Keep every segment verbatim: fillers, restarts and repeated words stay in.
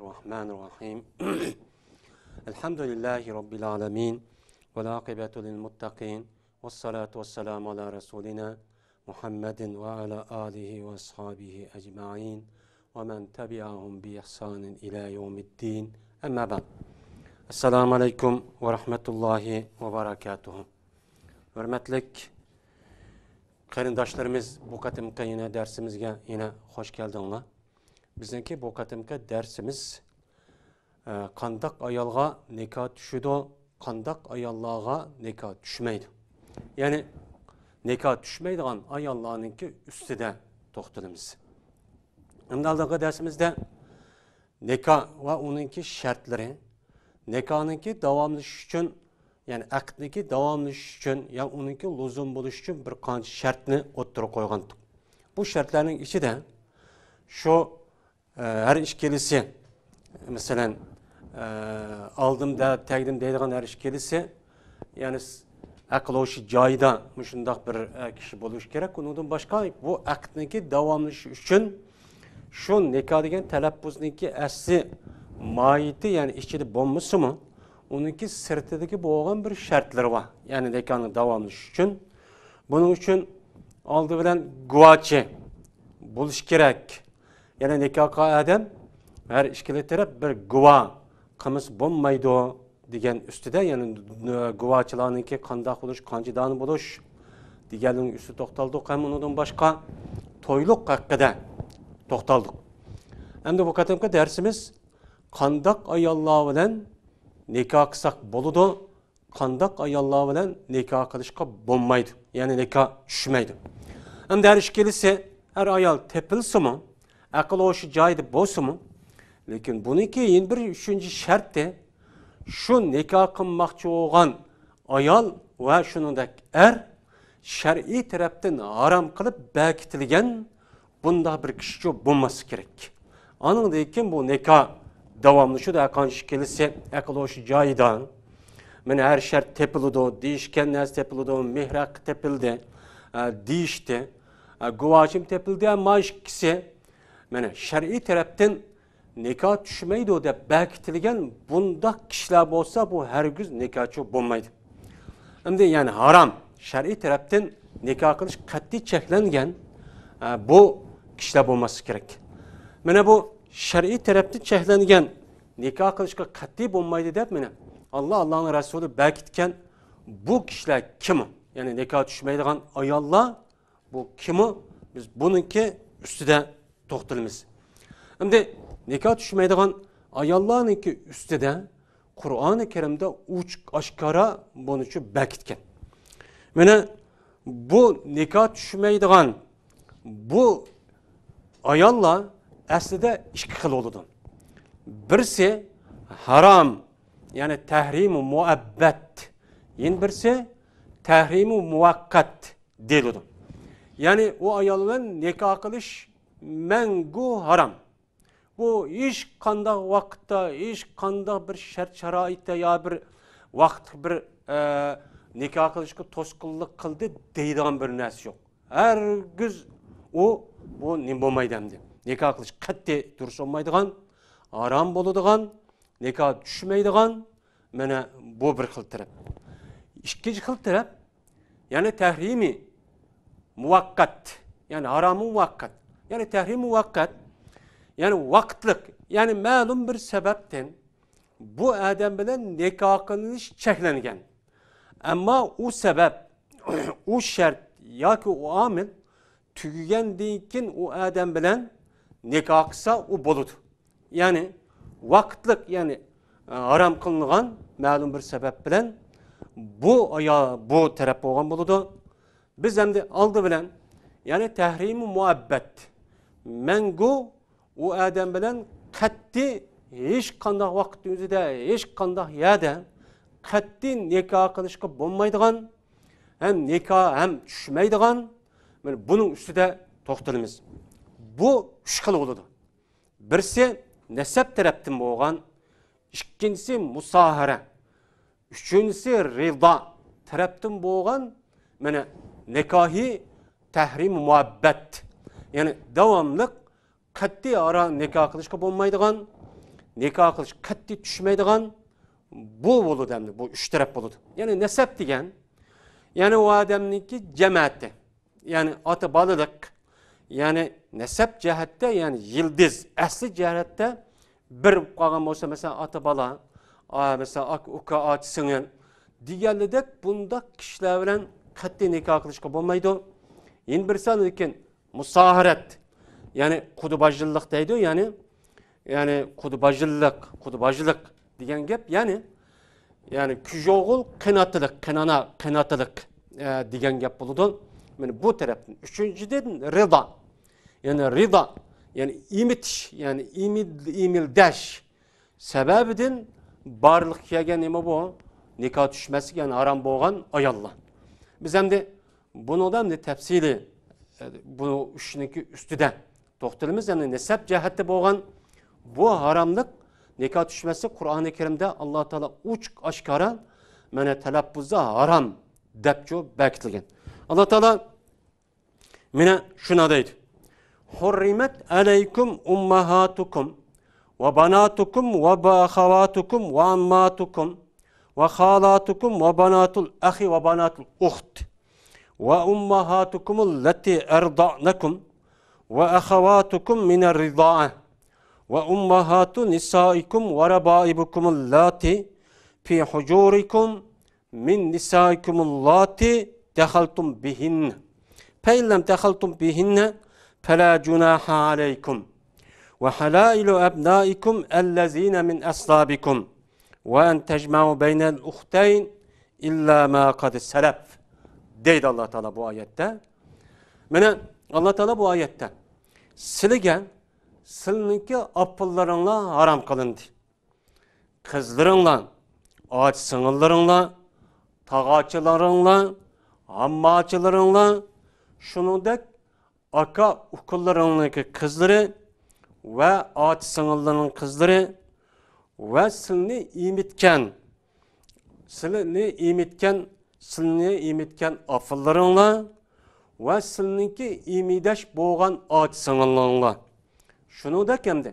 الرحمن الرحيم. الحمد لله رب العالمين، والعاقبة للمتقين، والصلاة والسلام على رسولنا محمد وعلى آله وأصحابه أجمعين، ومن تبعهم بإحسان إلى يوم الدين. أما بعد. السلام عليكم ورحمة الله وبركاته. ھۆرمەتلىك قېرىنداشلىرىمىز، بۇ قېتىمقى يەنە دەرسىمىزگە يەنە خوش كەلدىڭلار. بىزنىڭكى بۇ قېتىمقى دەرسىمىز، ئە، قانداق ئايالغا نىكاھ چۈشىدۇ، قانداق ئاياللارغا نىكاھ چۈشمەيدۇ. يەنى نىكاھ چۈشمەيدىغان ئاياللارنىڭكى ئۈستىدە توختىلىمىز. ئەمدى ئالدىنقى دەرسىمىزدە نىكاھ ۋە ئۇنىڭكى شەرتلىرى، نىكاھنىڭكى داۋاملىشىشى ئۈچۈن، يەنى ئەقىدنىڭكى داۋاملىشىشى ئۈچۈن، يا ئۇنىڭكى لۇزۇم بولۇشى ئۈچۈن بىر قانچە شەرتنى ئوتتۇرىغا قويغانتۇق. بۇ شەرتلەرنىڭ ئىچىدە شۇ، ئە، ھەر ئىككىلىسى، مەسىلەن، ئە، ئالدىم دە، تەگدىم دەيدىغان ھەر ئىككىلىسى، يەنى س-، ئەقلى ھوشى جايىدا مۇشۇنداق بىر، ئە، كىشى بولۇشى كېرەك. ئۇنىڭدىن باشقا، بۇ ئەقىدنىڭكى داۋاملىشىشى ئۈچۈن شۇ نىكاھ دېگەن تەلەپپۇزنىڭكى ئەسلى ماھىيىتى، يەنى ئىچىدە بولمىسىمۇ، ئۇنىڭكى سىرتىدىكى بولغان بىر شەرتلىرى بار. يەنى نىكاھنىڭ داۋاملىشىشى ئۈچۈن. بۇنىڭ ئۈچۈن ئالدى بىلەن گۇۋاچى بولۇشى كېرەك. يەنى نىكاھ قىلغان ئادەم ھەر ئىككىلا تەرەپ بىر گۇۋا قىلمىسا بولمايدۇ دېگەن ئۈستىدە، يەنى گۇۋاچىلارنىڭكى قانداق بولۇش، قانچە دانە بولۇش دېگەنلىرىنىڭ ئۈستىدە توختالدۇق. ھەم ئۇنىڭدىن باشقا تويلۇق ھەققىدە توختالدۇق. ئەمدى بۇ قېتىمقى دەرسىمىز قانداق ئاياللار بىلەن نىكاھ قىلساق بولىدۇ، قانداق ئاياللار بىلەن نىكاھ قىلىشقا بولمايدۇ، يەنى نىكاھ چۈشمەيدۇ. ئەمدى ھەر ئىككىلىسى، ئەر ئايال تېپىلسىمۇ، ئەقىل ھوشى جايىدا بولسىمۇ، لېكىن بۇنىڭكى يەنە بىر ئۈچىنچى شەرتى، شۇ نىكاھ قىلماقچى بولغان ئايال ۋە شۇنىڭدەك ئەر شەرئىي تەرەپتىن ھارام قىلىپ بەكىتىلگەن بۇنداق بىر كىشىچۇ بولماسلىقى كېرەك. ئانىڭدىن كېيىن بۇ نىكاھ داۋاملىشىدۇ. ھەرقانچە ئىككىلىسى ئەقىل ھوشى جايىدا، مانا ھەر شەرت تېپىلىدۇ، دېيىشكەن نەرسە تېپىلىدۇ، مېھىر ھەققى تېپىلدى، ئە، دېيىشتى، ئە، گۇۋاچىم تېپىلدى، ئەمما ئىككىسى، مانا شەرئىي تەرەپتىن نىكاھ چۈشمەيدۇ دەپ بەكىتىلگەن بۇنداق كىشىلەر بولسا، بۇ ھەرگىز نىكاھچى بولمايدۇ. ئەمدى يەنى ھارام، شەرئىي تەرەپتىن نىكاھ قىلىش قەتئىي چەكلەنگەن، ئە، بۇ كىشىلەر بولماسلىقى كېرەك. مانا بۇ شەرئىي تەرەپتىن چەكلەنگەن نىكاھ قىلىشقا قەتئىي بولمايدۇ دەپ، مانا، ئاللا، ئاللانىڭ رەسۇلى بەكىتكەن بۇ كىشىلەر كىم؟ يەنى نىكاھ چۈشمەيدىغان ئاياللار بۇ كىمۇ؟ بىز بۇنىڭكى ئۈستىدە توختىلىمىز. ئەمدى نىكاھ چۈشمەيدىغان ئاياللارنىڭكى ئۈستىدە قۇرئانى كەرىمدە ئوچۇق ئاشكارا بۇنىچۇ بەكىتكەن. مانا بۇ نىكاھ چۈشمەيدىغان بۇ ئاياللار ئەسلىدە ئىككى خىل بولىدۇ. بىرسى ھارام، يەنى تەھرىمۇ مۇئەببەت. يەنە بىرسى تەھرىمۇ مۇۋەققەت دېيىلىدۇ. يەنى ئۇ ئايال بىلەن نىكاھ قىلىش مەڭگۈ ھارام. بۇ ھېچقانداق ۋاقىتتا، ھېچقانداق بىر شەرت-شارائىتتا يا بىر ۋاقىتقا بىر، ئە، نىكاھ قىلىشقا توسقۇنلۇق قىلدى دەيدىغان بىر نەرسە يوق. ھەرگىز ئۇ، بۇ نېمە بولمايدۇ ئەمدى. نىكاھ قىلىش قەتئىي دۇرۇس بولمايدىغان، ھارام بولىدىغان، نىكاھ چۈشمەيدىغان، مانا بۇ بىر خىل تەرەپ. ئىككىنچى خىل تەرەپ، يەنى تەھرىمى مۇۋەققەت، يەنى ھارامى مۇۋەققەت. يەنى تەھرىمى مۇۋەققەت، يەنى ۋاقىتلىق، يەنى مەلۇم بىر سەۋەبتىن بۇ ئادەم بىلەن نىكاھ قىلىنىش چەكلەنگەن. ئەمما ئۇ سەۋەب، ئۇ شەرت ياكى ئۇ ئامىل تۈگىگەندىن كېيىن ئۇ ئادەم بىلەن نىكاھ قىلسا، ئۇ بولىدۇ. يەنى ۋاقىتلىق، يەنى، ئە، ھارام قىلىنغان مەلۇم بىر سەۋەب بىلەن بۇ ئايا-، بۇ تەرەپ بولغان بولىدۇ. بىز ئەمدى ئالدى بىلەن، يەنى تەھرىمى مۇئەببەت، مەڭگۈ ئۇ ئادەم بىلەن قەتئىي ھېچقانداق ۋاقىتنىڭ ئۆزىدە، ھېچقانداق يەردە قەتئىي نىكاھ قىلىشقا بولمايدىغان، ھەم نىكاھ ھەم چۈشمەيدىغان، مانا بۇنىڭ ئۈستىدە توختىلىمىز. بۇ ئۈچ خىل بولىدۇ. بىرسى نەسەب تەرەپتىن بولغان، ئىككىنچىسى مۇساھىرە، ئۈچىنچىسى رىدا تەرەپتىن بولغان، مانا، نىكاھى تەھرىم مۇئەببەت، يەنى داۋاملىق قەتئىي ھارام نىكاھ قىلىشقا بولمايدىغان، نىكاھ قىلىش قەتئىي چۈشمەيدىغان بۇ بولىدۇ ئەمدى، بۇ ئۈچ تەرەپ بولىدۇ. يەنى نەسەب دېگەن، يەنى ئۇ ئادەمنىڭكى جەمەتى، يەنى ئاتا بالىلىق، يەنى نەسەب جەھەتتە، يەنى يىلدىز، ئەسلى جەھەتتە بىر بولۇپ قالغان بولسا، مەسىلەن، ئاتا بالا، ئا، مەسىلەن، ئاكا، ئۇكا، ئاچا، سىڭىل دېگەنلىدەك بۇنداق كىشىلەر بىلەن قەتئىي نىكاھ قىلىشقا بولمايدۇ. يەنە بىرسى، لېكىن مۇساھىرەت، يەنى قۇدا باجىلىق دەيدۇ، يەنى، يەنى قۇدا باجىلىق، قۇدا باجىلىق دېگەن گەپ، يەنى، يەنى كۈژوغۇل قېناتلىق، قېنانا، قېناتلىق، ئە، دېگەن گەپ بولىدۇ. مانا بۇ تەرەپتىن. ئۈچىنچىدىن، رىدا. يەنى رىدا، يەنى ئېمىتىش، يەنى ئېمىل-، ئېمىلدەش سەۋەبىدىن بارلىققا كەلگەن نېمە بۇ؟ نىكاھ چۈشمەسلىك، يەنى ھارام بولغان ئاياللار. بىز ئەمدى بۇنىڭدا ئەمدى تەپسىلىي، ئە، بۇ ئۈچنىڭكى ئۈستىدە توختىلىمىز. يەنى نەسەب جەھەتتە بولغان بۇ ھاراملىق، نىكاھ چۈشمەسلىك قۇرئانى كەرىمدە ئاللا تائالا ئوچۇق ئاشكارا، مانا، تەلەپپۇزدا ھارام دەپچۇ بەكىتىلگەن. ئاللا تائالا مانا شۇنى دەيدۇ. حرمت عليكم أمهاتكم وبناتكم وأخواتكم وعماتكم وخالاتكم وبنات الأخ وبنات الأخت وأمهاتكم التي أرضعنكم وأخواتكم من الرضاعة وأمهات نسائكم وربائبكم اللاتي في حجوركم من نسائكم اللاتي دخلتم بهن، فإن لم دخلتم بهن فلا جناح عليكم، وحلائل أبنائكم الذين من أصلابكم، وأن تجمعوا بين الأختين إلا ما قد سلف، دەيدۇ ئاللا تائالا بۇ ئايەتتە. مانا، ئاللا تائالا بۇ ئايەتتە سىلىگە سىلىنىڭكى ئاپىلىرىڭلار ھارام قىلىندى. قىزلىرىڭلار، ئاچا سىڭىللىرىڭلار، تاغاچىلىرىڭلار، ھامماچىلىرىڭلار، شۇنىڭدەك ئاكا ئۇكىلىرىڭنىڭكى قىزلىرى ۋە ئاچا سىڭىللىرىنىڭ قىزلىرى ۋە سىلنى ئېمىتكەن، سىلنى ئېمىتكەن، سىلنى ئېمىتكەن ئاپىلىرىڭلار ۋە سىلنىڭكى ئېمىدەش بولغان ئاچا سىڭىللىرىڭلار. شۇنىڭدەك ئەمدى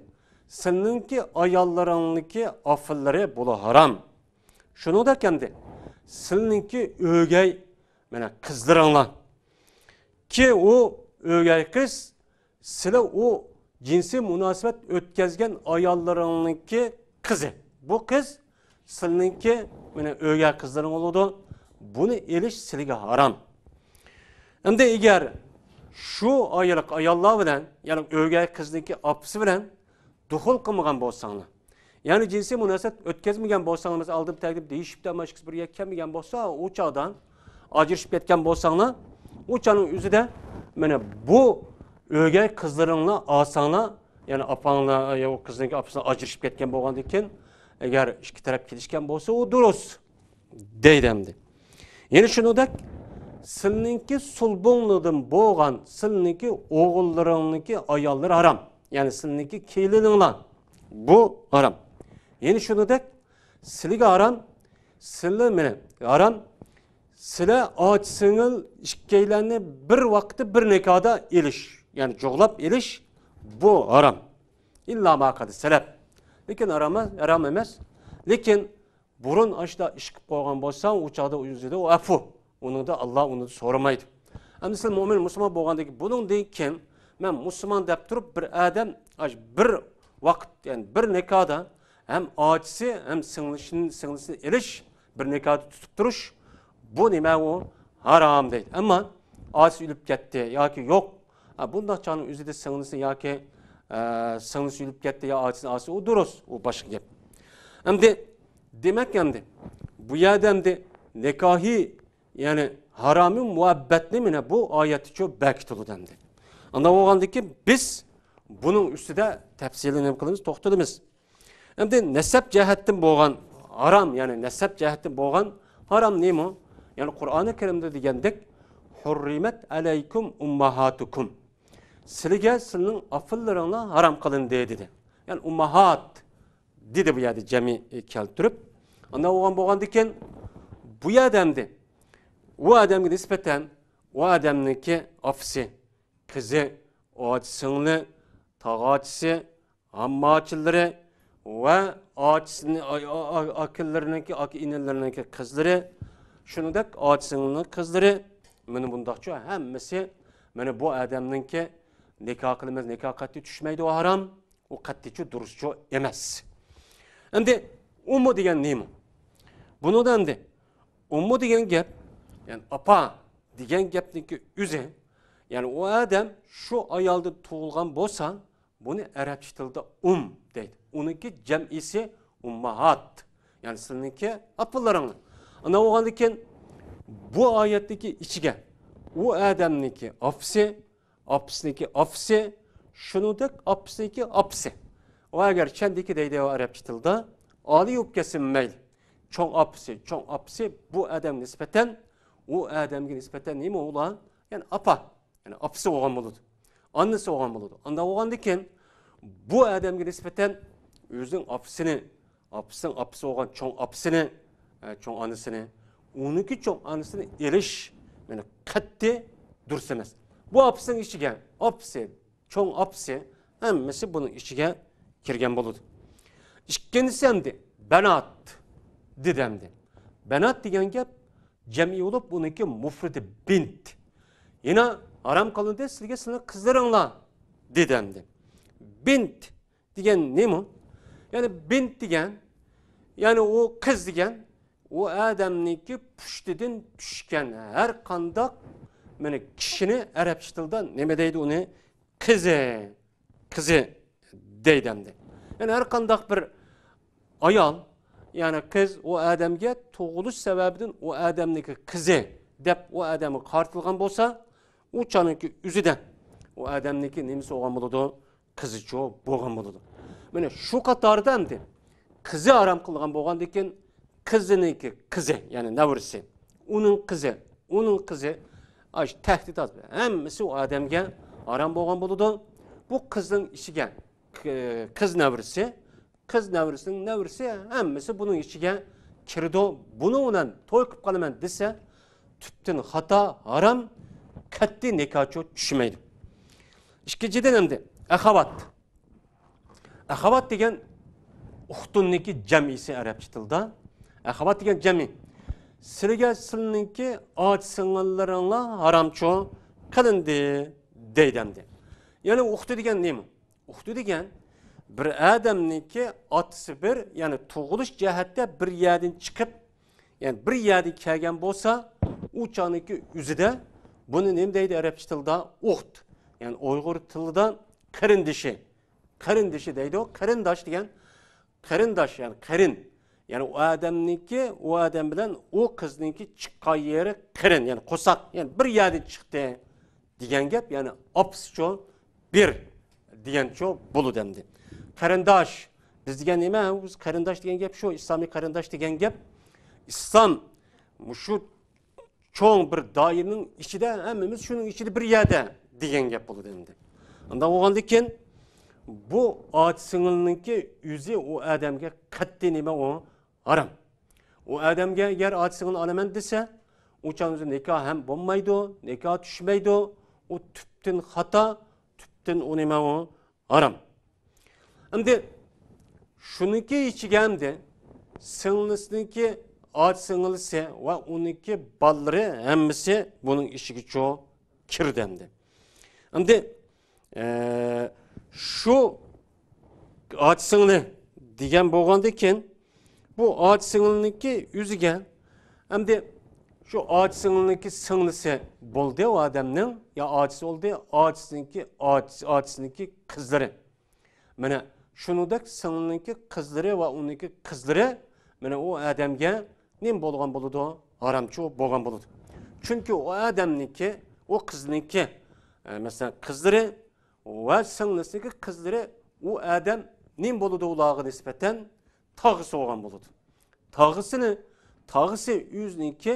سىلنىڭكى ئاياللىرىڭنىڭكى ئاپىلىرى بۇلار ھارام. شۇنىڭدەك ئەمدى سىلنىڭكى ئۆگەي، مانا، قىزلىرىڭلار. كى ئۇ ئۆگەي قىز، سىلى ئۇ جىنسىي مۇناسىۋەت ئۆتكەزگەن ئاياللىرىڭنىڭكى قىزى. بۇ قىز سىلىنىڭكى، مانا، ئۆگەي قىزلىرىڭ بولىدۇ. بۇنى ئېلىش سىلىگە ھارام. ئەمدى ئەگەر شۇ ئاياللىق ئاياللار بىلەن، يەنى ئۆگەي قىزنىڭكى ئاپىسى بىلەن دۇخۇل قىلمىغان بولساڭلار، يەنى جىنسىي مۇناسىۋەت ئۆتكەزمىگەن بولساڭلار، مەسىلەن، ئالدىن تەكلىپ دېيىشىپتۇ، ئەمما ئىككىسى بىر يەرگە كەلمىگەن بولسا، ئۇ چاغدا ئاجرىشىپ كەتكەن بولساڭلار، ئۇ چاغنىڭ ئۆزىدە مانا بۇ ئۆگەي قىزلىرىڭلار ئالساڭلار، يەنى ئاپاڭلار، يا ئۇ قىزنىڭكى ئاپىسىنى ئاجرىشىپ كەتكەن بولغاندىن كېيىن، ئەگەر ئىككى تەرەپ كېلىشكەن بولسا، ئۇ دۇرۇس دەيدۇ ئەمدى. يەنە شۇنىڭدەك، سىلىنىڭكى سۇلبۇڭلىرىدىن بولغان، سىلىنىڭكى ئوغۇللىرىڭنىڭكى ئاياللىرى ھارام. يەنى سىلىنىڭكى كېلىنىڭلار. بۇ ھارام. يەنە شۇنىڭدەك، سىلىگە ھارام، سىلى مېنى ھارام، سىلە ئاچا سىڭىل ئىككىيلەننى بىر ۋاقىتتا بىر نىكاھدا ئېلىش، يەنى جۇغلاپ ئېلىش، بۇ ھارام. ئىللا ما قەد سەلەپ. لېكىن ھارام، ھارام ئەمەس. لېكىن بۇرۇن ئاشۇنداق ئىش قىلىپ قويغان بولساڭ، ئۇ چاغدا ئۆزىدە ئۇ ئەپۇ. ئۇنىڭدا ئاللا ئۇنى سورىمايدۇ. ئەمدى سىز مۆمىن مۇسۇلمان بولغاندىن كېيىن، بۇنىڭدىن كېيىن مەن مۇسۇلمان دەپ تۇرۇپ، بىر ئادەم، ئاش، بىر ۋاقىت، يەنى بىر نىكاھدا ھەم ئاچىسى، ھەم سىڭلىشىنى، سىڭلىسىنى ئېلىش، بىر نىكاھدا تۇتۇپ تۇرۇش، بۇ نېمە ئۇ؟ ھارام دەيدۇ. ئەمما ئاچىسى ئۆلۈپ كەتتى ياكى يوق، ھە، بۇنداق چاغنىڭ ئۆزىدە سىڭلىسى ياكى، ئە، سىڭلىسى ئۆلۈپ كەتتى يا ئاچىسىنى ئالسا، ئۇ دۇرۇس، ئۇ باشقا گەپ. ئەمدى، دېمەك، ئەمدى بۇ يەردە ئەمدى نىكاھى، يەنى ھارامى مۇھەببەتنى مانا بۇ ئايەتتىچۇ بەكىتىلىدۇ ئەمدى. ئانداق بولغاندىكىن بىز بۇنىڭ ئۈستىدە تەپسىلىي نېمە قىلىمىز؟ توختىلىمىز. ئەمدى نەسەب جەھەتتىن بولغان ھارام، يەنى نەسەب جەھەتتىن بولغان ھارام نېمە؟ يەنى قۇرئانى كەرىمدە دېگەندەك، ھۇررىمەت ئەلەيكۇم ئۇمماھاتۇكۇم. سىلىگە سىلىنىڭ ئاپىلىرىڭلار ھارام قىلىندى دېدى. يەنى ئۇمماھات دېدى بۇ يەردە جەمئىي كەلتۈرۈپ. ئانداق بولغان بولغاندىكىن، بۇ يەردە ئەمدى ئۇ ئادەمگە نىسبەتەن ئۇ ئادەمنىڭكى ئاپىسى، قىزى، ئاچا سىڭلى، تاغاچىسى، ھامماچىلىرى، ۋە ئاچىسىنى، ئا-، ئا-، ئا-، ئاكىلىرىنىڭكى، ئاكا ئىنىلىرىنىڭكى قىزلىرى، شۇنىڭدەك ئاچىسىنىڭ قىزلىرى، مانا بۇنداقچۇ ھەممىسى، مانا بۇ ئادەمنىڭكى نىكاھ قىلىمىز، نىكاھ قەتئىي چۈشمەيدۇ، ھارام، ئۇ قەتئىيچۇ، دۇرۇسچۇ ئەمەس. ئەمدى ئۇمۇ دېگەن نېمە؟ بۇنىڭدا ئەمدى ئۇمۇ دېگەن گەپ، يەنى ئاپا دېگەن گەپنىڭكى ئۆزى، يەنى ئۇ ئادەم شۇ ئايالدىن تۇغۇلغان بولسا، بۇنى ئەرەبچە تىلدا ئۇم دەيدۇ. ئۇنىڭكى جەمئىسى ئۇمماھات. يەنى سىلىنىڭكى ئاپىلىرىڭلار. ئانا بولغاندىن كېيىن بۇ ئايەتتىكى ئىچىگە ئۇ ئادەمنىڭكى ئاپىسى، ئاپىسىنىڭكى ئاپىسى، شۇنىڭدەك ئاپىسىنىڭكى ئاپىسى. ۋە ئەگەر چەندىكى دەيدۇ ئەرەبچە تىلدا، ئالىي بولۇپ كەتسىمۇ مەيلى. چوڭ ئاپىسى، چوڭ ئاپىسى بۇ ئادەمگە نىسبەتەن، ئۇ ئادەمگە نىسبەتەن نېمە ئۇلار؟ يەنى ئاپا. يەنى ئاپىسى بولغان بولىدۇ. ئانىسى بولغان بولىدۇ. ئانداق بولغاندىن كېيىن بۇ ئادەمگە نىسبەتەن ئۆزىنىڭ ئاپىسىنى، ئاپىسىنىڭ ئاپىسى بولغان چوڭ ئاپىسىنى، ئە، چوڭ ئانىسىنى، ئۇنىڭكى چوڭ ئانىسىنى ئېلىش، يەنى قەتئىي دۇرۇس ئەمەس. بۇ ئاپىسىنىڭ ئىچىگە ئاپىسى، چوڭ ئاپىسى، ھەممىسى بۇنىڭ ئىچىگە كىرگەن بولىدۇ. ئىككىنچىسى ئەمدى بەنات دېدى ئەمدى. بەنات دېگەن گەپ جەمئىي بولۇپ، ئۇنىڭكى مۇفرىتى بىنت. يەنە ھارام قىلىندى سىلىگە سىلىنىڭ قىزلىرىڭلار دېدى ئەمدى. بىنت دېگەن نېمە؟ يەنى بىنت دېگەن، يەنى ئۇ قىز دېگەن، ئۇ ئادەمنىڭكى پۇشتىدىن چۈشكەن ھەر قانداق، مانا، كىشىنى ئەرەبچە تىلدا نېمە دەيدۇ ئۇنى؟ قىزى، قىزى دەيدۇ ئەمدى. يەنى ھەر قانداق بىر ئايال، يەنى قىز ئۇ ئادەمگە تۇغۇلۇش سەۋەبىدىن ئۇ ئادەمنىڭكى قىزى دەپ ئۇ ئادەمگە قارىتىلغان بولسا، ئۇ چاغنىڭكى ئۆزىدە ئۇ ئادەمنىڭكى نېمىسى بولغان بولىدۇ؟ قىزىچۇ بولغان بولىدۇ. مانا شۇ قاتاردا ئەمدى قىزى ھارام قىلغان بولغاندىكىن، قىزىنىڭكى قىزى، يەنى نەۋرىسى، ئۇنىڭ قىزى، ئۇنىڭ قىزى، ئاش تەھدىت ھەممىسى ئۇ ئادەمگە ھارام بولغان بولىدۇ. بۇ قىزنىڭ ئىچىگە ق-، قىز نەۋرىسى، قىز نەۋرىسىنىڭ نەۋرىسى، ھەممىسى بۇنىڭ ئىچىگە كىرىدۇ. بۇنىڭ بىلەن توي قىلىپ قالىمەن دېسە، تۈپتىن خاتا، ھارام، قەتئىي نىكاھچۇ چۈشمەيدۇ. ئىككىنچىدىن ئەمدى ئەخەۋات. ئەخەۋات دېگەن ئۇختۇننىڭكى جەمئىسى ئەرەبچە تىلدا. ئەخەۋات دېگەن جەمئى. سىلىگە سىلىنىڭكى ئاچا سىڭىللىرىڭلار ھارامچۇ قىلىندى دەيدۇ ئەمدى. يەنى ئۇختى دېگەن نېمە؟ ئۇختى دېگەن بىر ئادەمنىڭكى ئاتىسى بىر، يەنى تۇغۇلۇش جەھەتتە بىر يەردىن چىقىپ، يەنى بىر يەردىن كەلگەن بولسا، ئۇ چاغنىڭكى ئۆزىدە بۇنى نېمە دەيدۇ ئەرەبچە تىلدا؟ ئۇخت. يەنى ئۇيغۇر تىلىدا قېرىندىشى. قېرىندىشى دەيدۇ. قېرىنداش دېگەن، قېرىنداش، يەنى قېرىن. يەنى ئۇ ئادەمنىڭكى، ئۇ ئادەم بىلەن ئۇ قىزنىڭكى چىققان يېرى قېرىن، يەنى قورساق، يەنى بىر يەردىن چىقتى دېگەن گەپ، يەنى ئاپىسىچۇ بىر دېگەنچۇ بولىدۇ ئەمدى. قېرىنداش، بىز دېگەن نېمە؟ بىز قېرىنداش دېگەن گەپ شۇ، ئىسلامىي قېرىنداش دېگەن گەپ. ئىسلام مۇشۇ چوڭ بىر دائىرىنىڭ ئىچىدە، ھەممىمىز شۇنىڭ ئىچىدە بىر يەردە دېگەن گەپ بولىدۇ ئەمدى. ئۇنداق بولغاندىن كېيىن، بۇ ئاچا سىڭىلنىڭكى ئۆزى ئۇ ئادەمگە قەتئىي نېمە ئۇ؟ ھارام. ئۇ ئادەمگە ئەگەر ئاچا سىڭىلنى ئالىمەن دېسە، ئۇ چاغدا نىكاھ ھەم بولمايدۇ، نىكاھ چۈشمەيدۇ. ئۇ تۈپتىن خاتا، تۈپتىن ئۇ نېمە ئۇ؟ ھارام. ئەمدى شۇنىڭكى ئىچىگە ئەمدى سىڭلىسىنىڭكى، ئاچا سىڭلىسى ۋە ئۇنىڭكى بالىلىرى ھەممىسى بۇنىڭ ئىچىگىچۇ كىردى ئەمدى. ئەمدى، ئە، شۇ ئاچا سىڭلى دېگەن بولغاندىن كېيىن، بۇ ئاچا سىڭلىنىڭكى ئۆزىگە، ئەمدى شۇ ئاچا سىڭلىنىڭكى سىڭلىسى بولدى ئۇ ئادەمنىڭ، يا ئاچىسى بولدى، ئاچىسىنىڭكى، ئاچىسى، ئاچىسىنىڭكى قىزلىرى. مانا شۇنىڭدەك سىڭلىنىڭكى قىزلىرى ۋە ئۇنىڭكى قىزلىرى، مانا ئۇ ئادەمگە نېمە بولغان بولىدۇ؟ ھارامچۇ بولغان بولىدۇ. چۈنكى ئۇ ئادەمنىڭكى، ئۇ قىزنىڭكى، ئە، مەسىلەن، قىزلىرى ۋە سىڭلىسىنىڭكى قىزلىرى، ئۇ ئادەم نېمە بولىدۇ ئۇلارغا نىسبەتەن؟ تاغىسى بولغان بولىدۇ. تاغىسىنى، تاغىسى ئۆزىنىڭكى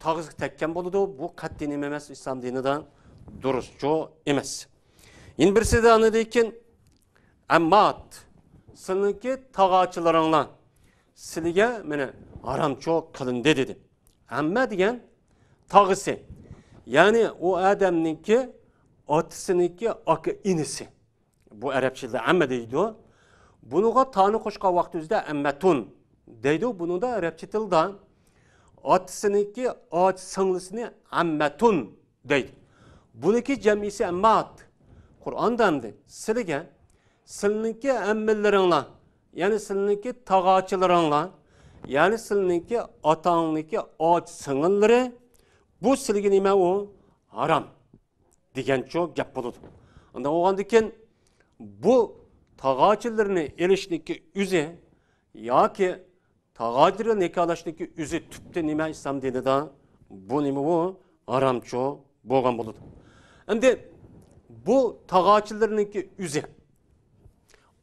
تاغىسىغا تەگكەن بولىدۇ. بۇ قەتئىي نېمە ئەمەس، ئىسلام دىنىدا دۇرۇسچۇ ئەمەس. يەنە بىرسىدە ئاندىن كېيىن، ئەممات، سىلىنىڭكى تاغاچىلىرىڭلار سىلىگە مانا ھارامچۇ قىلىندى دېدى. ئەممە دېگەن تاغىسى. يەنى ئۇ ئادەمنىڭكى ئاتىسىنىڭكى ئاكا ئىنىسى. بۇ ئەرەبچىلەر ئەممە دەيدۇ. بۇنىڭغا تانى قوشقان ۋاقتىمىزدا ئەممەتۇن دەيدۇ. بۇنىڭدا ئەرەبچە تىلدا ئاتىسىنىڭكى ئاچا سىڭلىسىنى ئەممەتۇن دەيدۇ. بۇنىڭكى جەمئىسى ئەممات. قۇرئاندا ئەمدى سىلىگە، سىلىنىڭكى ئەممىلىرىڭلار، يەنى سىلىنىڭكى تاغاچىلىرىڭلار، يەنى سىلىنىڭكى ئاتاڭنىڭكى ئاچا سىڭىللىرى، بۇ سىلىگە نېمە ئۇ؟ ھارام دېگەنچۇ گەپ بولىدۇ. ئانداق بولغاندىكىن بۇ تاغاچىلىرىنى ئېلىشنىڭكى ئۆزى ياكى تاغاچىلىرىنى نىكاھلاشنىڭكى ئۆزى تۈپتە نېمە ئىسلام دىنىدا؟ بۇ نېمە بۇ؟ ھارامچۇ بولغان بولىدۇ. ئەمدى بۇ تاغاچىلىرىنىڭكى ئۆزى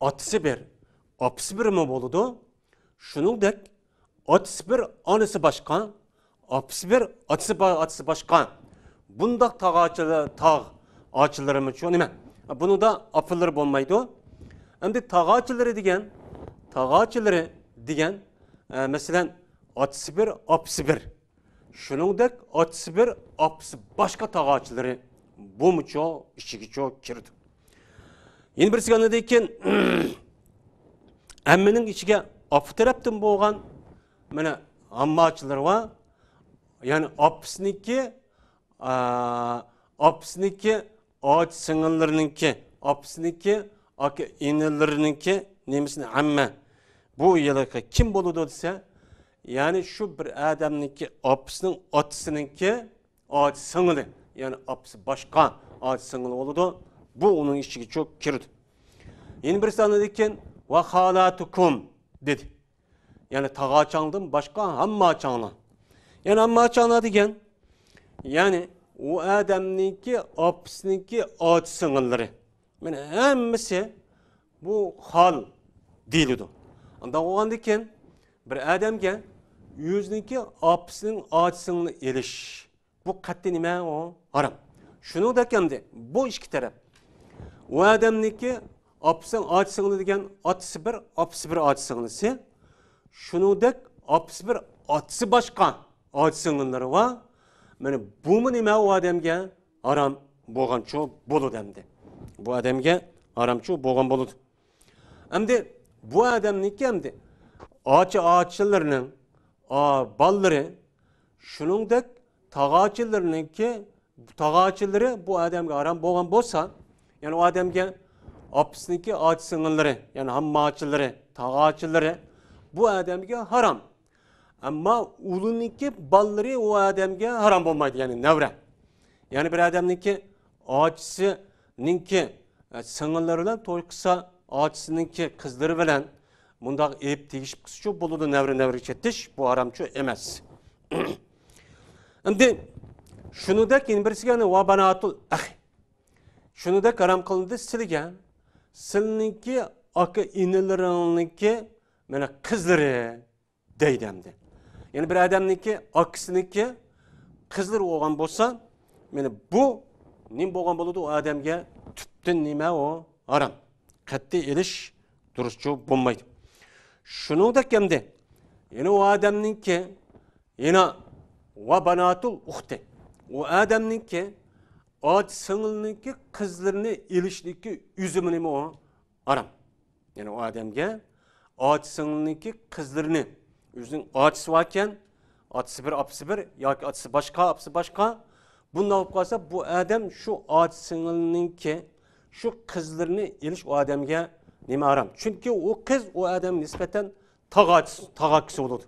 ئاتىسى بىر، ئاپىسى بىرمۇ بولىدۇ. شۇنىڭدەك ئاتىسى بىر، ئانىسى باشقا، ئاپىسى بىر، ئاتىسى با-، ئاتىسى باشقا. بۇنداق تاغاچىلار، تاغ ئاچىلىرىمۇچۇ نېمە؟ بۇنىڭدا ئاپىلىرى بولمايدۇ. ئەمدى تاغاچىلىرى دېگەن، تاغاچىلىرى دېگەن، ئە، مەسىلەن، ئاتىسى بىر، ئاپىسى بىر. شۇنىڭدەك ئاتىسى بىر، ئاپىسى باشقا تاغاچىلىرى بۇمۇچۇ ئىچىگىچۇ كىرىدۇ. يەنە بىرسىگە ئاندىن كېيىن ئەممىنىڭ ئىچىگە ئاپا تەرەپتىن بولغان مانا ئامماچىلىرى بار. يەنى ئاپىسىنىڭكى، ئا، ئاپىسىنىڭكى ئاچا سىڭىللىرىنىڭكى، ئاپىسىنىڭكى ئاكا ئىنىلىرىنىڭكى نېمىسىنى ئەممە. بۇ يىلقى كىم بولىدۇ دېسە، يەنى شۇ بىر ئادەمنىڭكى ئاپىسىنىڭ ئاتىسىنىڭكى ئاچا سىڭىلى، يەنى ئاپىسى باشقا ئاچا سىڭىلى بولىدۇ. بۇ ئۇنىڭ ئىچىگىچۇ كىرىدۇ. يەنە بىرسى ئاندىن كېيىن ۋە خالاتۇكۇم دېدى. يەنى تاغاچاڭدىن باشقا ھەممە ئاچاڭلار. يەنى ھەممە ئاچاڭلار دېگەن، يەنى ئۇ ئادەمنىڭكى ئاپىسىنىڭكى ئاچا سىڭىللىرى. مانا ھەممىسى بۇ خال دېيىلىدۇ. ئانداق بولغاندىكىن بىر ئادەمگە ئۆزىنىڭكى ئاپىسىنىڭ ئاچا سىڭلىنى ئېلىش، بۇ قەتئىي نېمە ئۇ؟ ھارام. شۇنىڭدەك ئەمدى بۇ ئىككى تەرەپ. ئۇ ئادەمنىڭكى ئاپىسىنىڭ ئاچا سىڭلى دېگەن ئاتىسى بىر، ئاپىسى بىر ئاچا سىڭلىسى. شۇنىڭدەك ئاپىسى بىر، ئاتىسى باشقا ئاچا سىڭىللىرى بار. مانا بۇمۇ نېمە ئۇ ئادەمگە؟ ھارام بولغانچۇ بولىدۇ ئەمدى. بۇ ئادەمگە ھارامچۇ بولغان بولىدۇ. ئەمدى بۇ ئادەمنىڭكى ئەمدى ئاچا ئاچىلىرىنىڭ، ئا، بالىلىرى، شۇنىڭدەك تاغاچىلىرىنىڭكى، تاغاچىلىرى بۇ ئادەمگە ھارام بولغان بولسا، يەنى ئۇ ئادەمگە ئاپىسىنىڭكى ئاچا سىڭىللىرى، يەنى ھامماچىلىرى، تاغاچىلىرى بۇ ئادەمگە ھارام. ئەمما ئۇلىنىڭكى بالىلىرى ئۇ ئادەمگە ھارام بولمايدۇ، يەنى نەۋرە. يەنى بىر ئادەمنىڭكى ئاچىسىنىڭكى، ئە، سىڭىللىرى بىلەن توي قىلسا، ئاچىسىنىڭكى قىزلىرى بىلەن مۇنداق ئېلىپ تېگىشىپ قىلسىچۇ بولىدۇ، نەۋرە نەۋرە چېتىش، بۇ ھارامچۇ ئەمەس. ئەمدى شۇنىڭدەك يەنە بىرسىگە، يەنى ۋە باناتۇل ئەخ. شۇنىڭدەك ھارام قىلىندى سىلىگە، سىلىنىڭكى ئاكا ئىنىلىرىڭنىڭكى مانا قىزلىرى دەيدۇ ئەمدى. يەنى بىر ئادەمنىڭكى ئاكىسىنىڭكى قىزلىرى بولغان بولسا، مانا بۇ نېمە بولغان بولىدۇ؟ ئۇ ئادەمگە تۈپتىن نېمە ئۇ؟ ھارام. قەتئىي ئېلىش دۇرۇسچۇ بولمايدۇ. شۇنىڭدەك ئەمدى يەنە ئۇ ئادەمنىڭكى، يەنە ۋە باناتۇل ئۇختى، ئۇ ئادەمنىڭكى ئاچا سىڭىلنىڭكى قىزلىرىنى ئېلىشنىڭكى ئۆزىمۇ نېمە ئۇ؟ ھارام. يەنى ئۇ ئادەمگە ئاچا سىڭىلنىڭكى قىزلىرىنى، ئۆزىنىڭ ئاچىسى باركەن، ئاتىسى بىر، ئاپىسى بىر ياكى ئاتىسى باشقا، ئاپىسى باشقا، بۇنداق بولۇپ قالسا، بۇ ئادەم شۇ ئاچا سىڭىلنىڭكى شۇ قىزلىرىنى ئېلىش ئۇ ئادەمگە نېمە ھارام؟ چۈنكى ئۇ قىز ئۇ ئادەمگە نىسبەتەن تاغاچىسى، تاغاكىسى بولىدۇ.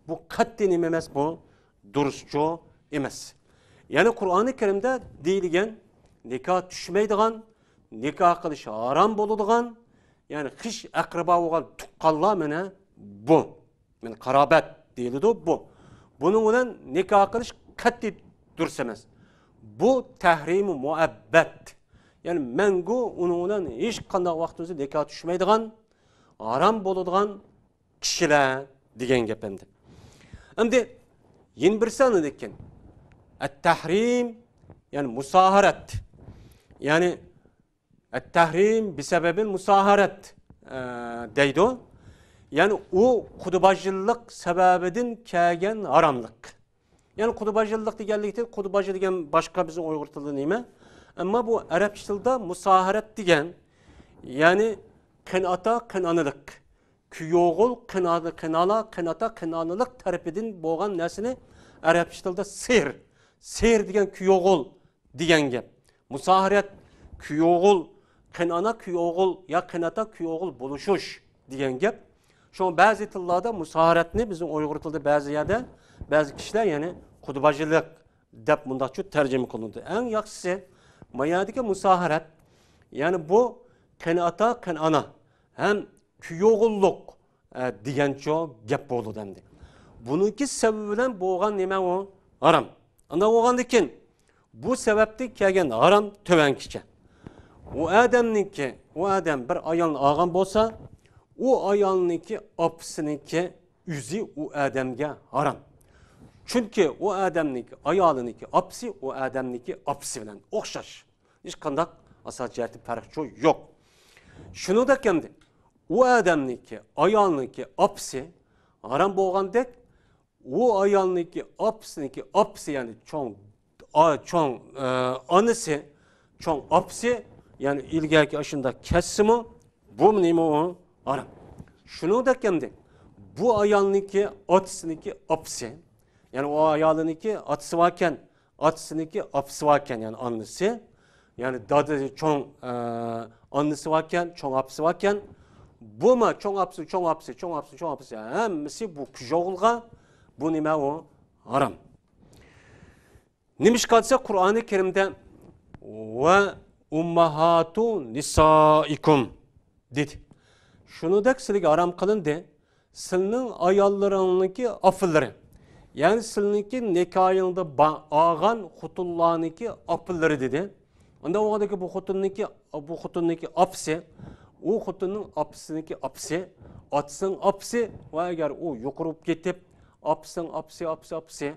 بۇ قەتئىي نېمە ئەمەس بۇ؟ دۇرۇسچۇ ئەمەس. يەنى قۇرئانى كەرىمدە دېيىلگەن نىكاھ چۈشمەيدىغان، نىكاھ قىلىش ھارام بولىدىغان، يەنى خىش ئەقرىبا بولغان تۇغقانلار مانا بۇ. مانا قارابەت دېيىلىدۇ بۇ. بۇنىڭ بىلەن نىكاھ قىلىش قەتئىي دۇرۇس ئەمەس. بۇ تەھرىمى مۇئەببەت. يەنى مەڭگۈ ئۇنىڭ بىلەن ھېچقانداق ۋاقتىمىزدا نىكاھ چۈشمەيدىغان، ھارام بولىدىغان كىشىلەر دېگەن گەپ ئەمدى. ئەمدى يەنە بىرسى ئاندىن كېيىن ئەت-تەھرىم، يەنى مۇساھارەت. يەنى ئەت-تەھرىم بىسەبەبىل مۇساھارەت، ئە، دەيدۇ. يەنى ئۇ قۇدباجىلىق سەۋەبىدىن كەلگەن ھاراملىق. يەنى قۇدباجىلىق دېگەنلىكتىن، قۇدباجى دېگەن باشقا بىزنىڭ ئۇيغۇر تىلىدا نېمە؟ ئەمما بۇ ئەرەبچە تىلدا مۇساھارەت دېگەن، يەنى قېنىئاتا، قېنىئانىلىق، كۈيئوغۇل، قېنىئانا، قېنىئانا، قېنىئاتا، قېنىئانىلىق تەرىپىدىن بولغان نەرسىنى ئەرەبچە تىلدا سېھىر، سېھىر دېگەن كۈيئوغۇل دېگەن گەپ. مۇساھىرەت، كۈيئوغۇل، قېنىئانا، كۈيئوغۇل يا قېنىئاتا، كۈيئوغۇل بولۇشۇش دېگەن گەپ. شۇڭا بەزى تىللاردا مۇساھىرەتنى، بىزنىڭ ئۇيغۇر تىلىدا بەزى يەردە بەزى كىشىلەر، يەنى قۇدباجىلىق دەپ مۇنداقچە تەرجىمە قىلىنىدۇ. ئەڭ ياخشىسى، ما يەردىكى مۇساھىرەت، يەنى بۇ قېنىئاتا، قېنىئانا ھەم كۈيئوغۇللۇق، ئە، دېگەنچۇ گەپ بولىدۇ ئەمدى. بۇنىڭكى سەۋەبى بىلەن بولغان نېمە ئۇ؟ ھارام. ئانداق بولغاندىكىن، بۇ سەۋەبتىن كەلگەن ھارام تۆۋەنكىچە. ئۇ ئادەمنىڭكى، ئۇ ئادەم بىر ئايالنى ئالغان بولسا، ئۇ ئايالنىڭكى ئاپىسىنىڭكى ئۆزى ئۇ ئادەمگە ھارام. چۈنكى ئۇ ئادەمنىڭكى ئايالىنىڭكى ئاپىسى ئۇ ئادەمنىڭكى ئاپىسى بىلەن ئوخشاش. ھېچقانداق ئاساسىي جەھەتتىن پەرقچۇ يوق. شۇنىڭدەك ئەمدى ئۇ ئادەمنىڭكى، ئايالنىڭكى ئاپىسى ھارام بولغاندەك، ئۇ ئايالنىڭكى ئاپىسىنىڭكى ئاپىسى، يەنى چوڭ، ئا-، چوڭ، ئە، ئانىسى، چوڭ ئاپىسى، يەنى ئىلگەركى ئاشۇنداق كەتسىمۇ، بۇ نېمە ئۇ؟ ھارام. شۇنىڭدەك ئەمدى بۇ ئايالنىڭكى ئاتىسىنىڭكى ئاپىسى، يەنى ئۇ ئايالىنىڭكى ئاتىسى باركەن، ئاتىسىنىڭكى ئاپىسى باركەن، يەنى ئانىسى، يەنى دادىسى، چوڭ، ئە، ئانىسى باركەن، چوڭ ئاپىسى باركەن. بۇمۇ چوڭ ئاپىسى، چوڭ ئاپىسى، چوڭ ئاپىسى، چوڭ ئاپىسى، ھەممىسى بۇ كۈيئوغۇلغا، بۇ نېمە ئۇ؟ ھارام. نېمىشقا دېسە، قۇرئانى كەرىمدە «ۋە ئۇمماھاتۇ نىسائىكۇم» دېدى. شۇنىڭدەك سىلىگە ھارام قىلىندى سىلىنىڭ ئاياللىرىڭنىڭكى ئاپىلىرى. يەنى سىلىنىڭكى نىكاھىڭدا با-، ئالغان خوتۇنلارنىڭكى ئاپىلىرى دېدى. ئۇنداق بولغاندىكىن بۇ خوتۇننىڭكى، بۇ خوتۇننىڭكى ئاپىسى، ئۇ خوتۇننىڭ ئاپىسىنىڭكى ئاپىسى، ئاتىسىنىڭ ئاپىسى ۋە ئەگەر ئۇ يۇقىرى بولۇپ كېتىپ، ئاپىسىنىڭ ئاپىسى، ئاپىسى، ئاپىسى،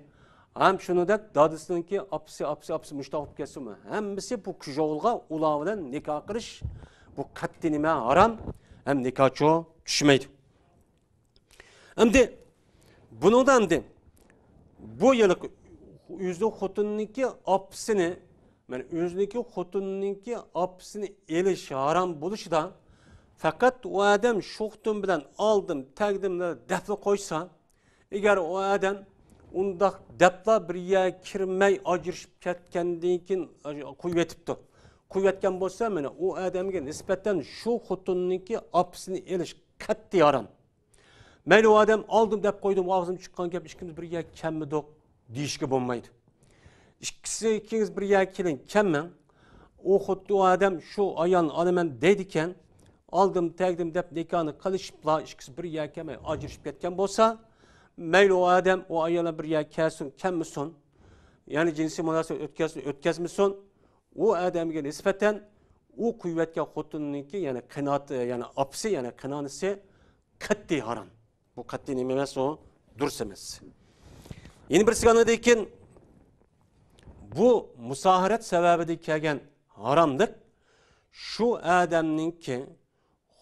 ھەم شۇنىڭدەك دادىسىنىڭكى ئاپىسى، ئاپىسى، ئاپىسى مۇشۇنداق بولۇپ كەتسىمۇ، ھەممىسى بۇ كۈيئوغۇلغا ئۇلار بىلەن نىكاھ قىلىش، بۇ قەتئىي نېمە ھارام، ھەم نىكاھچۇ چۈشمەيدۇ. ئەمدى بۇنىڭدا ئەمدى بۇ يىلقى ئۆزىنىڭ خوتۇنىنىڭكى ئاپىسىنى، مانا ئۆزىنىڭكى خوتۇنىنىڭكى ئاپىسىنى ئېلىش ھارام بولۇشىدا پەقەت ئۇ ئادەم شۇ خوتۇن بىلەن ئالدىم، تەگدىم دەپلا قويسا، ئەگەر ئۇ ئادەم ئۇنداق دەپلا بىر يەرگە كىرمەي ئاجرىشىپ كەتكەندىن كېيىن قويۇۋېتىپتۇ. قويۇۋەتكەن بولسا، مانا ئۇ ئادەمگە نىسبەتەن شۇ خوتۇننىڭكى ئاپىسىنى ئېلىش قەتئىي ھارام. مەيلى، ئۇ ئادەم ئالدىم دەپ قويدۇم، ئاغزىم چىققان گەپ، ئىككىمىز بىر يەرگە كەلمىدۇق دېيىشكە بولمايدۇ. ئىككىسى، ئىككىڭىز بىر يەرگە كېلىڭ، كەلمەڭ. ئۇ خۇددى ئۇ ئادەم شۇ ئايالنى ئالىمەن دەيدىكەن، ئالدىم، تەگدىم دەپ نىكاھنى قىلىشىپلا، ئىككىسى بىر يەرگە كەلمەي ئاجرىشىپ كەتكەن بولسا، مەيلى، ئۇ ئادەم ئۇ ئايال بىلەن بىر يەرگە كەلسۇن، كەلمىسۇن، يەنى جىنسىي مۇناسىۋەت ئۆتكەزسۇن، ئۆتكەزمىسۇن، ئۇ ئادەمگە نىسبەتەن ئۇ قويۇۋەتكەن خوتۇنىنىڭكى، يەنى قېنىئات، يەنى ئاپىسى، يەنى قېنىئانىسى قەتئىي ھارام. بۇ قەتئىي نېمە ئەمەس، ئۇ دۇرۇس ئەمەس. يەنە بىرسىگە ئاندىن كېيىن بۇ مۇساھىرەت سەۋەبىدىن كەلگەن ھاراملىق شۇ ئادەمنىڭكى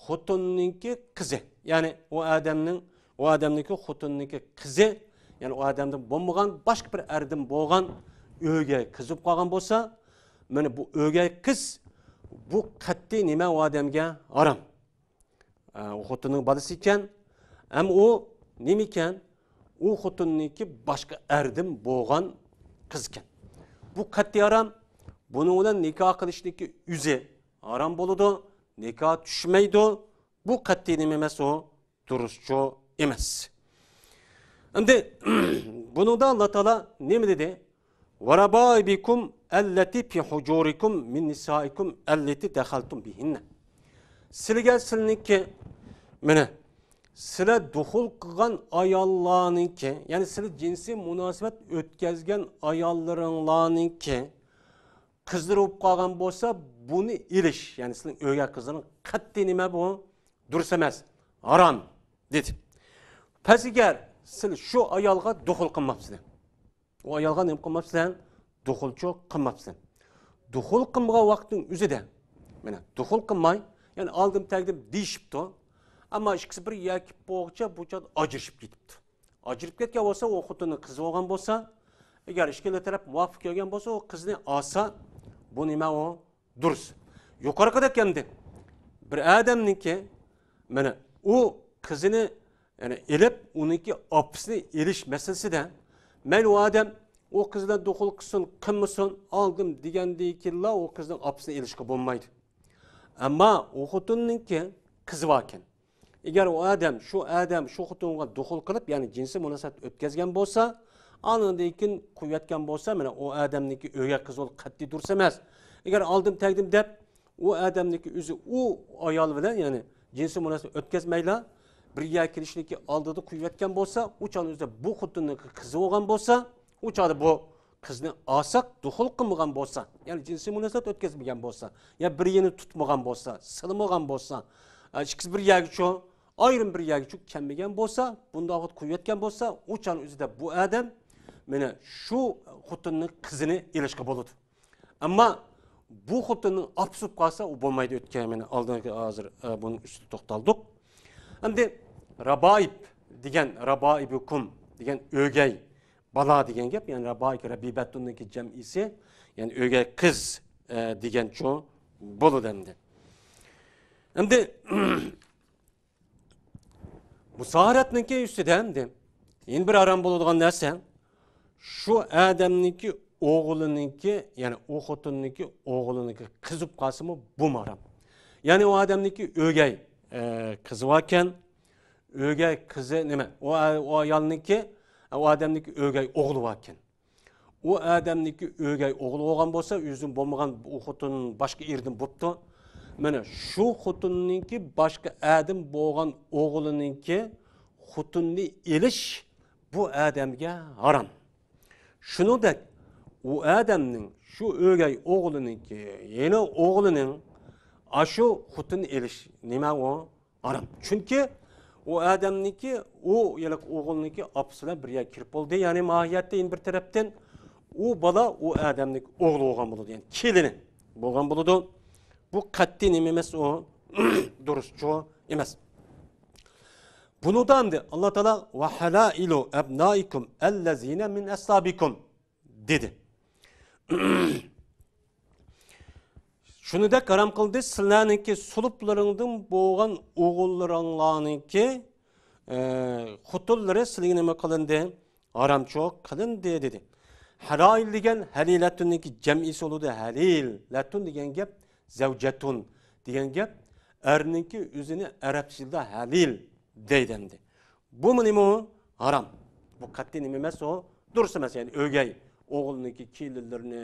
خوتۇننىڭكى قىزى، يەنى ئۇ ئادەمنىڭ، ئۇ ئادەمنىڭكى خوتۇننىڭكى قىزى، يەنى ئۇ ئادەمدىن بولمىغان باشقا بىر ئەردىن بولغان ئۆگەي قىز بولۇپ قالغان بولسا، مانا بۇ ئۆگەي قىز، بۇ قەتئىي نېمە، ئۇ ئادەمگە ھارام. ئە، ئۇ خوتۇننىڭ بالىسى ئىكەن. ھەم ئۇ نېمە ئىكەن؟ ئۇ خوتۇننىڭكى باشقا ئەردىن بولغان قىز ئىكەن. بۇ قەتئىي ھارام. بۇنىڭ بىلەن نىكاھ قىلىشنىڭكى ئۆزى ھارام بولىدۇ. نىكاھ چۈشمەيدۇ. بۇ قەتئىي نېمە ئەمەس ئۇ؟ دۇرۇسچۇ ئەمەس. ئەمدى بۇنىڭدا ئاللا تائالا نېمە دېدى؟ «ۋەرەبائىبىكۇم ئەللەتى فى ھۇجۇرىكۇم مىن نىسائىكۇم ئەللەتى دەخەلتۇم بىھىننە.» سىلىگە سىلىنىڭكى، مانا، سىلەر دۇخۇل قىلغان ئاياللارنىڭكى، يەنى سىلەر جىنسىي مۇناسىۋەت ئۆتكەزگەن ئاياللىرىڭلارنىڭكى قىزلىرى بولۇپ قالغان بولسا، بۇنى ئېلىش، يەنى سىلىنىڭ ئۆگەي قىزلىرىنىڭ قەتئىي نېمە بۇ؟ دۇرۇس ئەمەس، ھارام، دېدى. پەس ئەگەر سىلەر شۇ ئايالغا دۇخۇل قىلماپسىلەر. ئۇ ئايالغا نېمە قىلماپسىلەر؟ دۇخۇلچۇ قىلماپسىلەر. دۇخۇل قىلمىغان ۋاقىتنىڭ ئۆزىدە، مانا، دۇخۇل قىلماي، يەنى ئالدىم تەگدىم دېيىشىپتۇ. ئەمما ئىككىسى بىر يەرگە كېلىپ بولغۇچە بۇ چاغدا ئاجرىشىپ كېتىپتۇ. ئاجرىشىپ كەتكەن بولسا، ئۇ خوتۇننىڭ قىزى بولغان بولسا، ئەگەر ئىككىلا تەرەپ مۇۋاپىق كۆرگەن بولسا، ئۇ قىزنى ئالسا، بۇ نېمە ئۇ؟ دۇرۇس. يۇقىرىقىدەك ئەمدى بىر ئادەمنىڭكى مانا ئۇ قىزىنى، يەنى ئېلىپ، ئۇنىڭكى ئاپىسىنى ئېلىش مەسىلىسىدە، مەيلى ئۇ ئادەم ئۇ قىز بىلەن دۇخۇل قىلسۇن، قىلمىسۇن، ئالدىم دېگەندىن كېيىنلا ئۇ قىزنىڭ ئاپىسىنى ئېلىشقا بولمايدۇ. ئەمما ئۇ خوتۇننىڭكى قىزى باركەن. ئەگەر ئۇ ئادەم، شۇ ئادەم شۇ خوتۇنغا دۇخۇل قىلىپ، يەنى جىنسىي مۇناسىۋەت ئۆتكەزگەن بولسا، ئاندىن كېيىن قويۇۋەتكەن بولسا، مانا ئۇ ئادەمنىڭكى ئۆگەي قىزى بولۇپ قەتئىي دۇرۇس ئەمەس. ئەگەر ئالدىم تەگدىم دەپ، ئۇ ئادەمنىڭكى ئۆزى ئۇ ئايال بىلەن، يەنى جىنسىي مۇناسىۋەت ئۆتكەزمەيلا، بىر يەرگە كېلىشنىڭكى ئالدىدا قويۇۋەتكەن بولسا، ئۇ چاغنىڭ ئۆزىدە بۇ خوتۇننىڭكى قىزى بولغان بولسا، ئۇ چاغدا بۇ قىزنى ئالساق، دۇخۇل قىلمىغان بولسا، يەنى جىنسىي مۇناسىۋەت ئۆتكەزمىگەن بولسا، يا بىر يېرىنى تۇتمىغان بولسا، سىلىمىغان بولسا، ئە، ئىككىسى بىر يەرگىچۇ، ئايرىم بىر يەرگىچۇ كەلمىگەن بولسا، بۇنداق ۋاقىت قويۇۋەتكەن بولسا، ئۇ چاغنىڭ ئۆزىدە بۇ ئادەم مانا شۇ خوتۇننىڭ قىزىنى ئېلىشقا بولىدۇ. ئەمما بۇ خوتۇننىڭ ئاپىسى بولۇپ قالسا، ئۇ بولمايدۇ. ئۆتكەن مانا ئالدىنقى ھازىر، ئە، بۇنىڭ ئۈستىدە توختالدۇق. ئەمدى رابائىب دېگەن، رابائىبۇكۇم دېگەن ئۆگەي بالا دېگەن گەپ، يەنى رابائىك رەبىبەتۇننىڭكى جەمئىسى، يەنى ئۆگەي قىز، ئە، دېگەنچۇ بولىدۇ ئەمدى. ئەمدى مۇساھارەتنىڭكى ئۈستىدە ئەمدى يەنە بىر ھارام بولىدىغان نەرسە، شۇ ئادەمنىڭكى ئوغلىنىڭكى، يەنى ئۇ خوتۇننىڭكى ئوغلىنىڭكى قىزى بولۇپ قالسىمۇ، بۇمۇ ھارام. يەنى ئۇ ئادەمنىڭكى ئۆگەي، ئە، قىزى باركەن، ئۆگەي قىزى نېمە؟ ئۇ، ئۇ ئايالنىڭكى، ئۇ ئادەمنىڭكى ئۆگەي ئوغلى باركەن. ئۇ ئادەمنىڭكى ئۆگەي ئوغلى بولغان بولسا، ئۆزىنىڭ بولمىغان ئۇ خوتۇن باشقا ئېرىدىن بوپتۇ. مانا شۇ خوتۇننىڭكى باشقا ئادەم بولغان ئوغلىنىڭكى خوتۇننى ئېلىش بۇ ئادەمگە ھارام. شۇنىڭدەك ئۇ ئادەمنىڭ، شۇ ئۆگەي ئوغلىنىڭكى، يەنە ئوغلىنىڭ ئاشۇ خوتۇننى ئېلىش نېمە ئۇ؟ ھارام. چۈنكى ئۇ ئادەمنىڭكى، ئۇ يەنى ئوغۇلنىڭكى ئاپىسى بىلەن بىر يەرگە كىرىپ بولدى. يەنى ماھىيەتتە يەنە بىر تەرەپتىن ئۇ بالا ئۇ ئادەمنىڭكى ئوغلى بولغان بولىدۇ. يەنى كېلىنى بولغان بولىدۇ. بۇ قەتئىي نېمە ئەمەس ئۇ؟ دۇرۇسچۇ ئەمەس. بۇنىڭدا ئەمدى ئاللا تائالا، «ۋە ھەلائىلۇ ئەبنائىكۇم ئەللەزىنە مىن ئەسلابىكۇم» دېدى. شۇنىدەك ھارام قىلدى، سىلەرنىڭكى سۇلۇپلىرىڭدىن بولغان ئوغۇللىرىڭلارنىڭكى، ئە، خوتۇنلىرى سىلىگە نېمە قىلىندى؟ ھارامچۇ قىلىندى، دېدى. ھەلائىل دېگەن ھەلىلەتۇننىڭكى جەمئىسى بولىدۇ. ھەلىلەتۇن دېگەن گەپ، زەۋجەتۇن دېگەن گەپ، ئەرنىڭكى ئۆزىنى ئەرەبچە تىلدا ھەلىل دەيدۇ ئەمدى. بۇمۇ نېمە ئۇ؟ ھارام. بۇ قەتئىي نېمە ئەمەس ئۇ؟ دۇرۇس ئەمەس، يەنى ئۆگەي ئوغۇلنىڭكى كېلىنلىرىنى،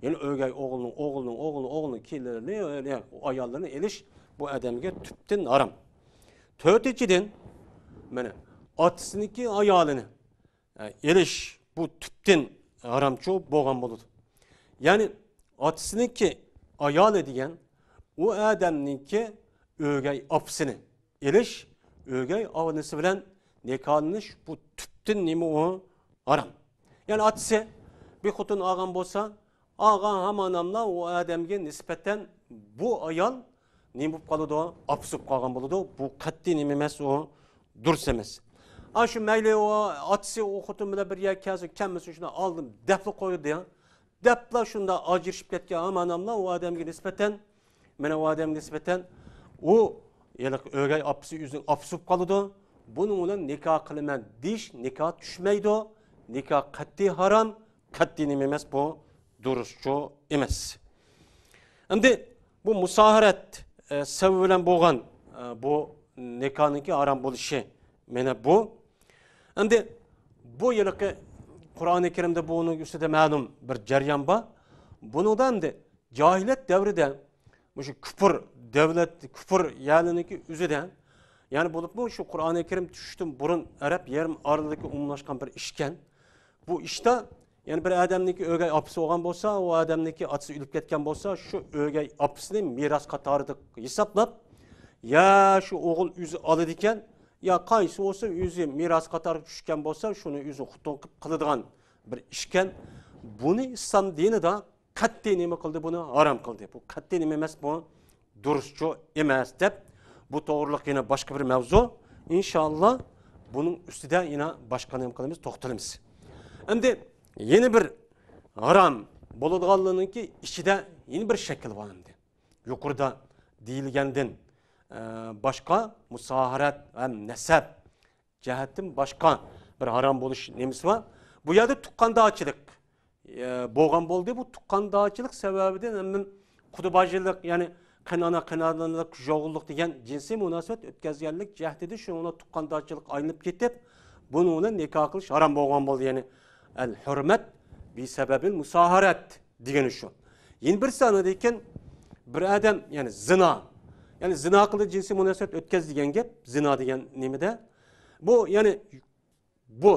يەنى ئۆگەي ئوغۇلنىڭ، ئوغۇلنىڭ، ئوغۇلنىڭ، ئوغۇلنىڭ كېلىنلىرىنى، يەنى ئاياللىرىنى ئېلىش بۇ ئادەمگە تۈپتىن ھارام. تۆتىنچىدىن، مانا، ئاتىسىنىڭكى ئايالىنى، ئە، ئېلىش بۇ تۈپتىن ھارامچۇ بولغان بولىدۇ. يەنى ئاتىسىنىڭكى ئايالى دېگەن ئۇ ئادەمنىڭكى ئۆگەي ئاپىسىنى ئېلىش، ئۆگەي ئانىسى بىلەن نىكاھلىنىش، بۇ تۈپتىن نېمە ئۇ؟ ھارام. يەنى ئاتىسى بىر خوتۇن ئالغان بولسا، ئالغان ھاماناملا ئۇ ئادەمگە نىسبەتەن بۇ ئايال نېمە بولۇپ قالىدۇ؟ ئاپىسى بولۇپ قالغان بولىدۇ. بۇ قەتئىي نېمە ئەمەس ئۇ؟ دۇرۇس ئەمەس. ئاشۇ مەيلى ئۇ ئاتىسى ئۇ خوتۇن بىلەن بىر يەرگە كەلسۇن، كەلمىسۇن، شۇنداق ئالدىن دەپلا قويدى. دەپلا شۇنداق ئاجرىشىپ كەتكەن ھاماناملا ئۇ ئادەمگە نىسبەتەن، مانا ئۇ ئادەمگە نىسبەتەن ئۇ ھېلىقى ئۆگەي ئاپىسى ئۆزىنىڭ ئاپىسى بولۇپ قالىدۇ. بۇنىڭ بىلەن نىكاھ قىلىمەن دېيىش نىكاھ چۈشمەيدۇ، نىكاھ قەتئىي ھارام، قەتئىي نېمە ئەمەس بۇ؟ دۇرۇسچۇ ئەمەس. ئەمدى بۇ مۇساھارەت، ئە، سەۋەبى بىلەن بولغان، ئە، بۇ نىكاھنىڭكى ھارام بولۇشى مانا بۇ. ئەمدى بۇ ھېلىقى قۇرئانى كەرىمدە بۇنىڭ ئۈستىدە مەلۇم بىر جەريان بار. بۇنىڭدا ئەمدى جاھىلىيەت دەۋرىدە مۇشۇ كۇپۇر دۆلەت، كۇپۇر يەرلىرىنىڭكى ئۆزىدە، يەنى بولۇپمۇ شۇ قۇرئانى كەرىم چۈشۈشتىن بۇرۇن ئەرەب يېرىم ئارىلىدىكى ئومۇملاشقان بىر ئىشكەن. بۇ ئىشتا يەنى بىر ئادەمنىڭكى ئۆگەي ئاپىسى بولغان بولسا، ئۇ ئادەمنىڭكى ئاتىسى ئۆلۈپ كەتكەن بولسا، شۇ ئۆگەي ئاپىسىنى مىراس قاتارىدا ھېسابلاپ، يا شۇ ئوغۇل ئۆزى ئالىدىكەن، يا قايسى بولسا ئۆزى مىراس قاتارىغا چۈشكەن بولسا، شۇنى ئۆزى خوتۇن قىلىپ قىلىدىغان بىر ئىشكەن. بۇنى ئىسلام دىنىدا قەتئىي نېمە قىلدى؟ بۇنى ھارام قىلدى. بۇ قەتئىي نېمە ئەمەس بۇ؟ دۇرۇسچۇ ئەمەس دەپ، بۇ توغرىلىق يەنە باشقا بىر مەۋزۇ. ئىنشائاللا، بۇنىڭ ئۈستىدە يەنە باشقا نېمە قىلىمىز؟ توختىلىمىز. ئەمدى يەنە بىر ھارام بولىدىغانلىرىنىڭكى ئىچىدە يەنە بىر شەكىل بار ئەمدى. يۇقىرىدا دېيىلگەندىن، ئە، باشقا مۇساھارەت ھەم نەسەب جەھەتتىن باشقا بىر ھارام بولۇش نېمىسى بار. بۇ يەردە تۇغقاندارچىلىق، ئە، بولغان بولدى. بۇ تۇغقاندارچىلىق سەۋەبىدىن ئەمدى قۇدا باجىلىق، يەنى قېنىئانا، قېنىئانىلىق، كۈچ ئوغۇللۇق دېگەن جىنسىي مۇناسىۋەت ئۆتكەزگەنلىك جەھىتىدە شۇنىڭ بىلەن تۇغقاندارچىلىق ئايلىنىپ كېتىپ، بۇنىڭ بىلەن نىكاھ قىلىش ھارام بولغان بولدى. يەنى ئەل ھۆرمەت بى سەبەبىل مۇساھارەت دېگىنى شۇ. يەنە بىرسى ئاندىن كېيىن بىر ئادەم، يەنى زىنا، يەنى زىنا قىلدى، جىنسىي مۇناسىۋەت ئۆتكەز دېگەن گەپ، زىنا دېگەن نېمىدە؟ بۇ، يەنى بۇ،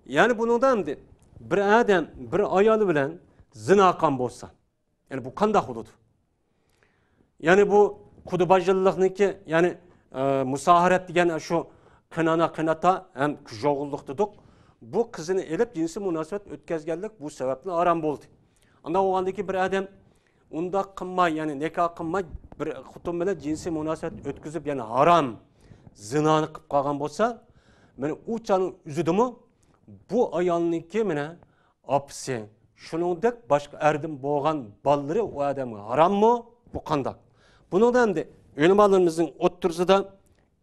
يەنى بۇنىڭدا ئەمدى بىر ئادەم بىر ئايال بىلەن زىنا قىلغان بولسا، يەنى بۇ قانداق بولىدۇ؟ يەنى بۇ قۇدا باجىلىقنىڭكى، يەنى، ئە، مۇساھارەت دېگەن شۇ قېنىئانا، قېنىئاتا ھەم كۈچ ئوغۇللۇق دېدۇق. بۇ قىزىنى ئېلىپ جىنسىي مۇناسىۋەت ئۆتكەزگەنلىك بۇ سەۋەبتىن ھارام بولدى. ئانداق بولغاندىن كېيىن بىر ئادەم ئۇنداق قىلماي، يەنى نىكاھ قىلماي، بىر خوتۇن بىلەن جىنسىي مۇناسىۋەت ئۆتكۈزۈپ، يەنى ھارام زىنانى قىلىپ قالغان بولسا، مانا ئۇ چاغنىڭ ئۆزىدىمۇ بۇ ئايالنىڭكى مانا ئاپىسى، شۇنىڭدەك باشقا ئەردىن بولغان بالىلىرى ئۇ ئادەمگە ھاراممۇ؟ بۇ قانداق؟ بۇنىڭدا ئەمدى ئۆلىمالىرىمىزنىڭ ئوتتۇرىسىدا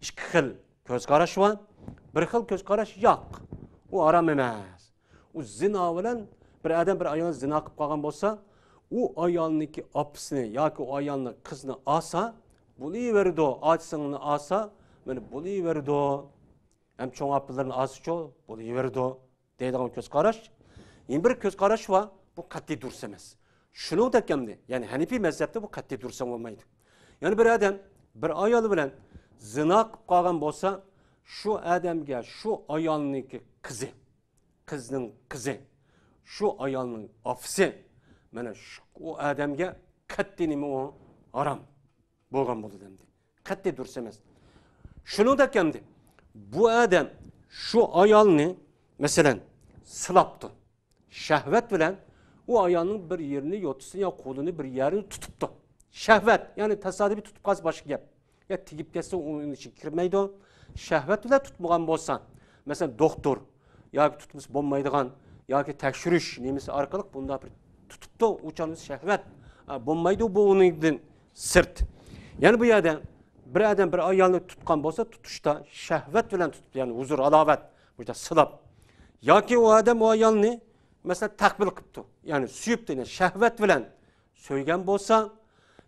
ئىككى خىل كۆز قاراش بار. بىر خىل كۆز قاراش، ياق، ئۇ ھارام ئەمەس. ئۇ زىنا بىلەن، بىر ئادەم بىر ئايالنى زىنا قىلىپ قالغان بولسا، ئۇ ئايالنىڭكى ئاپىسىنى ياكى ئۇ ئايالنىڭ قىزىنى ئالسا بولۇۋېرىدۇ، ئاچا-سىڭىلنى ئالسا مانا بولۇۋېرىدۇ، ھەم چوڭ ئاپىلىرىنى ئالسىچۇ بولۇۋېرىدۇ دەيدىغان كۆز قاراش. يەنە بىر كۆز قاراش بار، بۇ قەتئىي دۇرۇس ئەمەس. شۇنىڭدەك ئەمدى، يەنى ھەنىپىي مەزھەپتە بۇ قەتئىي دۇرۇس بولمايدۇ. يەنى بىر ئادەم بىر ئايال بىلەن زىنا قىلىپ قالغان بولسا، شۇ ئادەمگە شۇ ئايالنىڭكى قىزى، قىزنىڭ قىزى، شۇ ئايالنىڭ ئاپىسى، مانا شۇ، ئۇ ئادەمگە قەتئىي نېمە ئۇ؟ ھارام بولغان بولىدۇ ئەمدى. قەتئىي دۇرۇس ئەمەس. شۇنىڭدەك ئەمدى بۇ ئادەم شۇ ئايالنى، مەسىلەن، سىلاپتۇ. شەھۋەت بىلەن ئۇ ئايالنىڭ بىر يېرىنى، يوتىسىنى يا قولىنى بىر يەرنى تۇتۇپتۇ. شەھۋەت، يەنى تاسادىپىي تۇتۇپ قالسا باشقا گەپ. يا تېگىپ كەتسە ئۇنىڭ ئىچىگە كىرمەيدۇ. شەھۋەت بىلەن تۇتمىغان بولسا، مەسىلەن، دوختۇر ياكى تۇتمىسا بولمايدىغان ياكى تەكشۈرۈش نېمىسى ئارقىلىق بۇنداق بىر تۇتۇپتۇ، ئۇ چاغدا شەھۋەت، ئا، بولمايدۇ، بۇ ئۇنىڭدىن سىرت. يەنە بۇ يەردە بىر ئادەم بىر ئايالنى تۇتقان بولسا، تۇتۇشتا شەھۋەت بىلەن تۇتۇپتۇ، يەنى ھۇزۇر، ھالاۋەت، بۇ يەردە سىلاپ. ياكى ئۇ ئادەم ئۇ ئايالنى، مەسىلەن، تەقبىل قىپتۇ، يەنى سۆيۈپتۇ، يەنى شەھۋەت بىلەن سۆيگەن بولسا،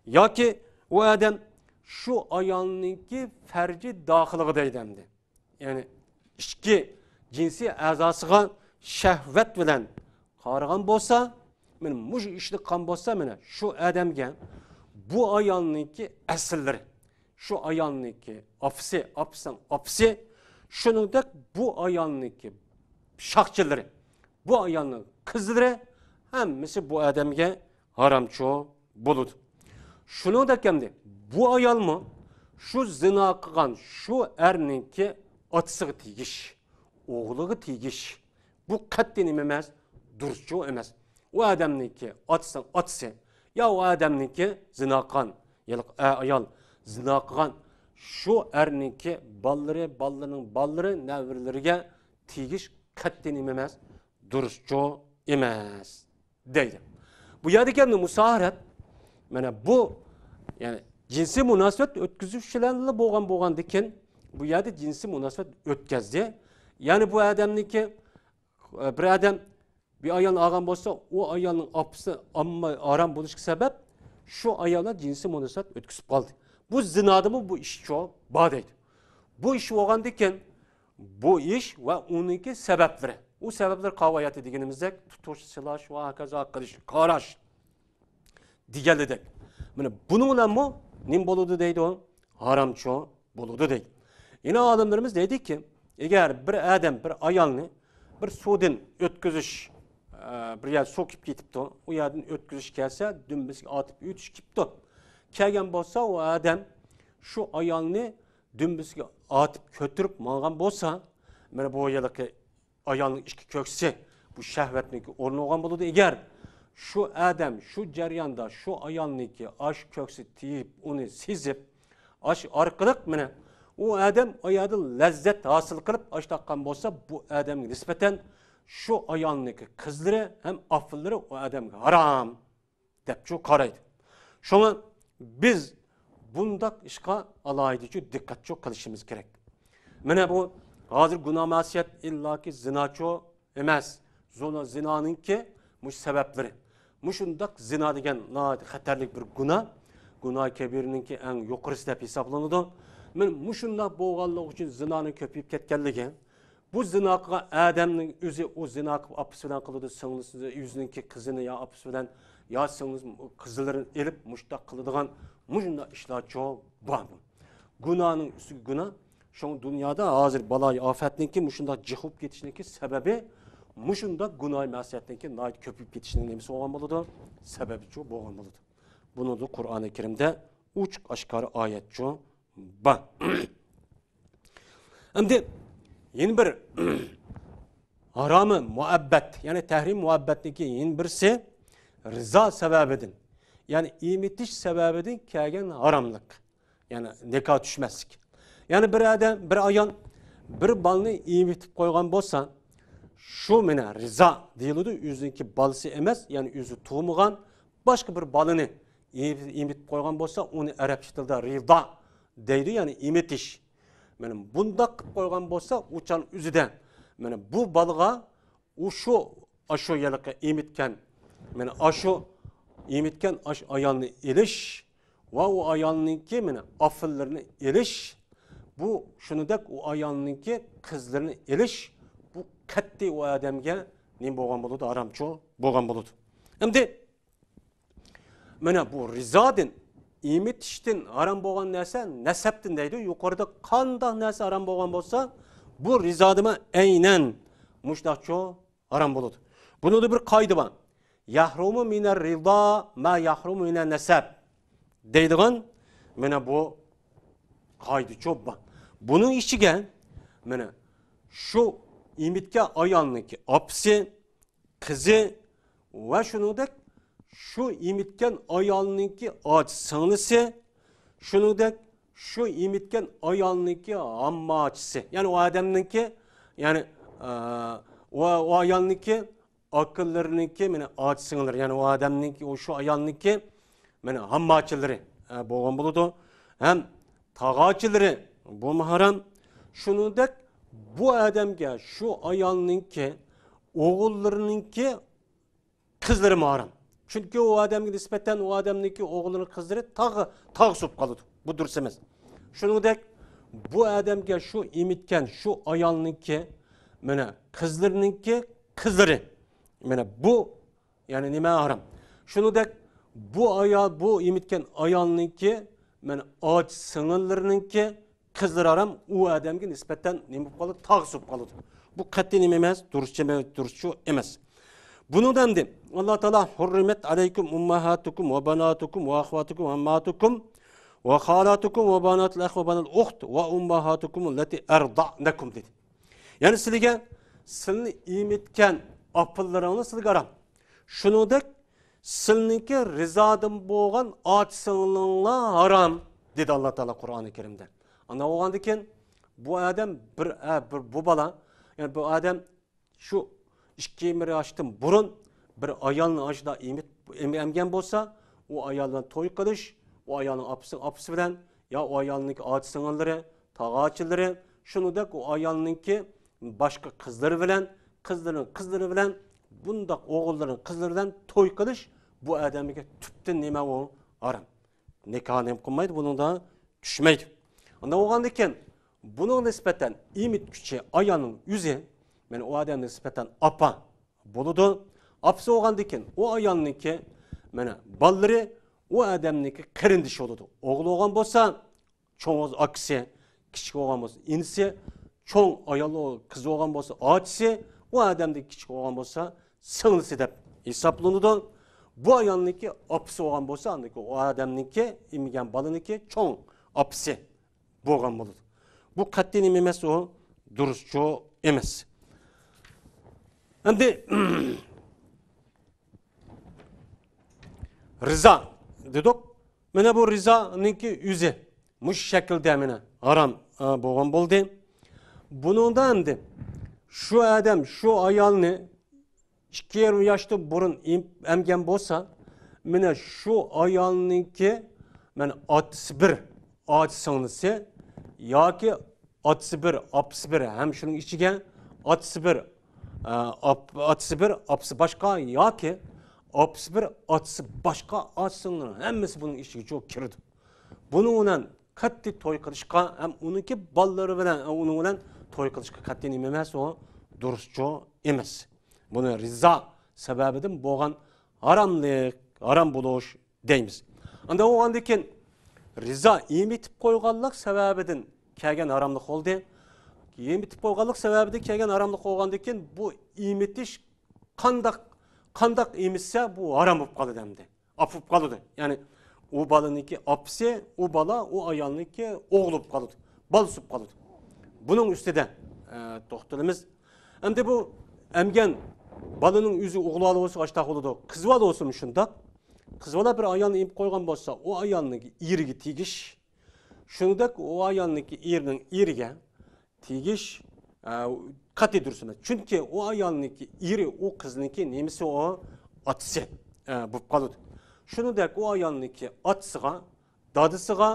ياكى ئۇ ئادەم شۇ ئايالنىڭكى پەرجى داخىلىغا دەيدۇ ئەمدى. يەنى ئىچكى جىنسىي ئەزاسىغا شەھۋەت بىلەن قارىغان بولسا، مانا مۇشۇ ئىشنى قىلغان بولسا، مانا شۇ ئادەمگە بۇ ئايالنىڭكى ئەسىللىرى، شۇ ئايالنىڭكى ئاپىسى، ئاپىسىنىڭ ئاپىسى، شۇنىڭدەك بۇ ئايالنىڭكى شاخچىلىرى، بۇ ئايالنىڭ قىزلىرى ھەممىسى بۇ ئادەمگە ھارامچۇ بولىدۇ. شۇنىڭدەك ئەمدى بۇ ئايالمۇ شۇ زىنا قىلغان شۇ ئەرنىڭكى ئاتىسىغا تېگىش، ئوغلىغا تېگىش. بۇ قەتئىي نېمە ئەمەس، دۇرۇسچۇ ئەمەس. ئۇ ئادەمنىڭكى ئاتىسىنىڭ ئاتىسى يا ئۇ ئادەمنىڭكى زىنا قىلغان، يا ئايال زىنا قىلغان شۇ ئەرنىڭكى بالىلىرى، بالىلىرىنىڭ بالىلىرى، نەۋرىلىرىگە تېگىش قەتئىي نېمە ئەمەس، دۇرۇسچۇ ئەمەس دەيدۇ. بۇ يەردىكى ئەمدى مۇساھارەت، مانا بۇ، يەنى جىنسىي مۇناسىۋەت ئۆتكۈزۈش بىلەنلا بولغان، بولغاندىكىن، بۇ يەردە جىنسىي مۇناسىۋەت ئۆتكەزدى. يەنى بۇ ئادەمنىڭكى، ئە، بىر ئادەم بىر ئايالنى ئالغان بولسا، ئۇ ئايالنىڭ ئاپىسى ئامما ھارام بولۇشقا سەۋەب، شۇ ئايال بىلەن جىنسىي مۇناسىۋەت ئۆتكۈزۈپ قالدى. بۇ زىنادىمۇ بۇ ئىشچۇ بار دەيدۇ. بۇ ئىش بولغاندىكىن، بۇ ئىش ۋە ئۇنىڭكى سەۋەبلىرى. ئۇ سەۋەبلەر قاۋاياتى دېگىنىمىزدەك تۇتۇش، سىلاش ۋە ھاكازا قىلىش، قاراش دېگەنلىدەك. مانا بۇنىڭ بىلەنمۇ نېمە بولىدۇ دەيدۇ؟ ھارامچۇ بولىدۇ دەيدۇ. يەنە ئالىملىرىمىز دەيدۇكى، ئەگەر بىر ئادەم بىر ئايالنى بىر سۇدىن ئۆتكۈزۈش، ئە، بىر يەر سۇ كېلىپ كېتىپتۇ، ئۇ يەردىن ئۆتكۈزۈش كەلسە، دۈمبىسىگە ئاتىپ ئۆتۈش كېلىپتۇ. كەلگەن بولسا، ئۇ ئادەم شۇ ئايالنى دۈمبىسىگە ئاتىپ كۆتۈرۈپ ماڭغان بولسا، مانا بۇ ھېلىقى ئايالنىڭ ئىچكى كۆكسى بۇ شەھۋەتنىڭكى ئورنى بولغان بولىدۇ. ئەگەر شۇ ئادەم شۇ جەرياندا شۇ ئايالنىڭكى ئاشۇ كۆكسى تېگىپ، ئۇنى سېزىپ، ئاشۇ ئارقىلىق مانا ئۇ ئادەم ئۇ يەردىن لەززەت ھاسىل قىلىپ ئاشتاققان بولسا، بۇ ئادەمگە نىسبەتەن شۇ ئايالنىڭكى قىزلىرى ھەم ئاپىلىرى ئۇ ئادەمگە ھارام دەپچۇ قارايدۇ. شۇڭا بىز بۇنداق ئىشقا ئالاھىدىچۇ دىققەتچۇ قىلىشىمىز كېرەك. مانا بۇ ھازىر گۇناھ مەسىيەت ئىللاكى زىناچۇ ئەمەس. زۇنا-، زىنانىڭكى مۇشۇ سەۋەبلىرى. مۇشۇنداق زىنا دېگەن ناھايىتى خەتەرلىك بىر گۇناھ. گۇناھ كەبىرىنىڭكى ئەڭ يۇقىرىسى دەپ ھېسابلىنىدۇ. مانا مۇشۇنداق بولغانلىقى ئۈچۈن زىنانىڭ كۆپىيىپ كەتكەنلىكى، بۇ زىنا قىلغان ئادەمنىڭ ئۆزى ئۇ زىنا قىلىپ ئاپىسى بىلەن قىلىدۇ، سىڭلىسى، ئۆزىنىڭكى قىزىنى يا ئاپىسى بىلەن يا سىڭلىسى، قىزلىرىنى ئېلىپ مۇشۇنداق قىلىدىغان مۇشۇنداق ئىشلارچۇ بار. گۇناھنىڭ ئۈستىگە گۇناھ. شۇڭا دۇنيادا ھازىر بالايىئاپەتنىڭكى مۇشۇنداق جىق بولۇپ كېتىشىنىڭكى سەۋەبى مۇشۇنداق گۇناھ مەسىيەتنىڭكى ناھايىتى كۆپىيىپ كېتىشىنىڭ نېمىسى بولغان بولىدۇ؟ سەۋەبىچۇ بولغان بولىدۇ. بۇنىڭدا قۇرئانى كەرىمدە ئوچۇق ئاشكارا ئايەتچۇ بار. ئەمدى يەنە بىر ھارامى مۇئەببەت، يەنى تەھرىم مۇئەببەتنىڭكى يەنە بىرسى رىزا سەۋەبىدىن، يەنى ئېمىتىش سەۋەبىدىن كەلگەن ھاراملىق. يەنى نىكاھ چۈشمەسلىك. يەنى بىر ئادەم، بىر ئايال بىر بالىنى ئېمىتىپ قويغان بولسا، شۇ مانا رىزا دېيىلىدۇ، ئۆزىنىڭكى بالىسى ئەمەس، يەنى ئۆزى تۇغمىغان باشقا بىر بالىنى ئېمىتىپ قويغان بولسا، ئۇنى ئەرەبچە تىلدا رىزا دەيدۇ، يەنى ئېمىتىش. مانا بۇنداق قىلىپ قويغان بولسا، ئۇ چاغ ئۆزىدە مانا بۇ بالىغا ئۇ شۇ، ئاشۇ ھېلىقى ئېمىتكەن، مانا ئاشۇ ئېمىتكەن ئاشۇ ئايالنى ئېلىش ۋە ئۇ ئايالنىڭكى مانا ئاپىلىرىنى ئېلىش، بۇ شۇنىڭدەك ئۇ ئايالنىڭكى قىزلىرىنى ئېلىش، بۇ قەتئىي ئۇ ئادەمگە نېمە بولغان بولىدۇ؟ ھارامچۇ بولغان بولىدۇ. ئەمدى مانا بۇ رىزادىن، ئېمىتىشتىن ھارام بولغان نەرسە نەسەبتىن دەيدۇ. يۇقىرىدا قانداق نەرسە ھارام بولغان بولسا، بۇ رىزادىمۇ ئەينەن مۇشۇنداقچۇ ھارام بولىدۇ. بۇنىڭدا بىر قائىدە بار. يەھرۇمۇ مىنەر رىزا ما يەھرۇمۇ مىنەن نەسەب دەيدىغان مانا بۇ قائىدىچۇ بار. بۇنىڭ ئىچىگە مانا شۇ ئېمىتكەن ئايالنىڭكى ئاپىسى، قىزى ۋە شۇنىڭدەك شۇ ئېمىتكەن ئايالنىڭكى ئاچا سىڭلىسى، شۇنىڭدەك شۇ ئېمىتكەن ئايالنىڭكى ھامماچىسى، يەنى ئۇ ئادەمنىڭكى، يەنى، ئە، ئۇ، ئۇ ئايالنىڭكى ئاكىلىرىنىڭكى، مانا ئاچا سىڭىللىرى، يەنى ئۇ ئادەمنىڭكى، ئۇ شۇ ئايالنىڭكى مانا ھامماچىلىرى، ئە، بولغان بولىدۇ. ھەم تاغاچىلىرى بۇمۇ ھارام. شۇنىڭدەك بۇ ئادەمگە شۇ ئايالنىڭكى ئوغۇللىرىنىڭكى قىزلىرىمۇ ھارام. چۈنكى ئۇ ئادەمگە نىسبەتەن ئۇ ئادەمنىڭكى ئوغۇللىرىنىڭ قىزلىرى تاغ، تاغ سوپ قالىدۇ. بۇ دۇرۇس ئەمەس. شۇنىڭدەك بۇ ئادەمگە شۇ ئېمىتكەن شۇ ئايالنىڭكى، مانا قىزلىرىنىڭكى قىزلىرى، مانا بۇ يەنى نېمە ھارام؟ شۇنىڭدەك بۇ ئايال، بۇ ئېمىتكەن ئايالنىڭكى، مانا ئاچا سىڭىللىرىنىڭكى قىزلىرى ھارام، ئۇ ئادەمگە نىسبەتەن نېمە بولۇپ قالىدۇ؟ تاغ سوپ قالىدۇ. بۇ قەتئىي نېمە ئەمەس؟ دۇرۇسچە، دۇرۇسچۇ ئەمەس. بۇنىڭدا ئەمدى ئاللا تائالا ھۇررىمەت ئەلەيكۇم ئۇمماھاتۇكۇم ۋە باناتۇكۇم ۋە ئەخۋاتۇكۇم ۋە ئەمماتۇكۇم ۋە خالاتۇكۇم ۋە باناتىل ئەخ ۋە باناتىل ئۇخت ۋە ئۇمماھاتۇكۇم ئەللەتى ئەرزەئنەكۇم دېدى. يەنى سىلىگە سىلنى ئېمىتكەن ئاپىلىرىڭلار سىلىگە ھارام. شۇنىڭدەك سىلنىڭكى رىزادىن بولغان ئاچا سىڭلىڭلار ھارام، دېدى ئاللا تائالا قۇرئانى كەرىمدە. ئانداق بولغاندىكىن بۇ ئادەم بىر، ئە، بىر، بۇ بالا، يەنى بۇ ئادەم شۇ ئىككى يىگىرمە ياشتىن بۇرۇن بىر ئايالنى ئاشۇنداق ئېمىت-، ئەم-، ئەمگەن بولسا، ئۇ ئايال بىلەن توي قىلىش، ئۇ ئايالنىڭ ئاپىسى، ئاپىسى بىلەن يا ئۇ ئايالنىڭكى ئاچا سىڭىللىرى، تاغاچىلىرى، شۇنىڭدەك ئۇ ئايالنىڭكى باشقا قىزلىرى بىلەن، قىزلىرىنىڭ قىزلىرى بىلەن، بۇنداق ئوغۇللىرىنىڭ قىزلىرى بىلەن توي قىلىش بۇ ئادەمگە تۈپتىن نېمە ئۇ؟ ھارام. نىكاھنى ھەم قىلمايدۇ، بۇنىڭدا چۈشمەيدۇ. ئۇنداق بولغاندىكىن بۇنىڭغا نىسبەتەن ئېمىتكۈچى ئايالنىڭ ئۆزى، مانا ئۇ ئادەمگە نىسبەتەن ئاپا بولىدۇ. ئاپىسى بولغاندىكىن ئۇ ئايالنىڭكى، مانا بالىلىرى ئۇ ئادەمنىڭكى قېرىندىشى بولىدۇ. ئوغۇل بولغان بولسا چوڭ ئاكىسى، كىچىك بولغان بولسا ئىنىسى، چوڭ ئايال، قىز بولغان بولسا ئاچىسى، ئۇ ئادەمدىن كىچىك بولغان بولسا سىڭلىسى دەپ ھېسابلىنىدۇ. بۇ ئايالنىڭكى ئاپىسى بولغان بولسا، ئاندىكى ئۇ ئادەمنىڭكى، ئېمىگەن بالىنىڭكى چوڭ ئاپىسى بولغان بولىدۇ. بۇ قەتئىي نېمە ئەمەس، ئۇ دۇرۇسچۇ ئەمەس. ئەمدى رىزا دېدۇق. مانا بۇ رىزانىڭكى ئۆزى مۇشۇ شەكىلدە مانا ھارام، ئا، بولغان بولدى. بۇنىڭدا ئەمدى شۇ ئادەم شۇ ئايالنى ئىككى يېرىم ياشتىن بۇرۇن ئېم-، ئەمگەن بولسا، مانا شۇ ئايالنىڭكى مانا ئاتىسى بىر، ئاچا سىڭلىسى ياكى ئاتىسى بىر، ئاپىسى بىر ھەم شۇنىڭ ئىچىگە ئاتىسى بىر، ئە، ئاپ-، ئاتىسى بىر، ئاپىسى باشقا ياكى ئاپىسى بىر، ئاتىسى باشقا ئاچا سىڭلىنىڭ ھەممىسى بۇنىڭ ئىچىگە چۇ كىرىدۇ. بۇنىڭ بىلەن قەتئىي توي قىلىشقا ھەم ئۇنىڭكى بالىلىرى بىلەن، ئۇنىڭ بىلەن توي قىلىشقا قەتئىي نېمە ئەمەس، ئۇ دۇرۇسچۇ ئەمەس. بۇنى رىزا سەۋەبىدىن بولغان ھاراملىق، ھارام بولۇش دەيمىز. ئانداق بولغاندىن كېيىن رىزا ئېمىتىپ قويغانلىق سەۋەبىدىن كەلگەن ھاراملىق بولدى. ئېمىتىپ قويغانلىق سەۋەبىدىن كەلگەن ھاراملىق بولغاندىن كېيىن بۇ ئېمىتىش قانداق، قانداق ئېمىتسە بۇ ھارام بولۇپ قالىدۇ ئەمدى. ئاپا بولۇپ قالىدۇ. يەنى ئۇ بالىنىڭكى ئاپىسى، ئۇ بالا، ئۇ ئايالنىڭكى ئوغلى بولۇپ قالىدۇ. بالىسى بولۇپ قالىدۇ. بۇنىڭ ئۈستىدە، ئە، توختىلىمىز. ئەمدى بۇ ئەمگەن بالىنىڭ ئۆزى ئوغۇل بالا بولسا ئاشتاق بولىدۇ. قىز بالا بولسىمۇ شۇنداق. قىز بالا بىر ئايالنى ئېمىپ قويغان بولسا، ئۇ ئايالنىڭ ئېرىگە تېگىش. شۇنىڭدەك ئۇ ئايالنىڭكى ئېرىنىڭ ئېرىگە تېگىش، ئە، قەتئىي دۇرۇس ئەمەس. چۈنكى ئۇ ئايالنىڭكى ئېرى، ئۇ قىزنىڭكى نېمىسى، ئۇ ئاتىسى، ئە، بولۇپ قالىدۇ. شۇنىڭدەك ئۇ ئايالنىڭكى ئاتىسىغا، دادىسىغا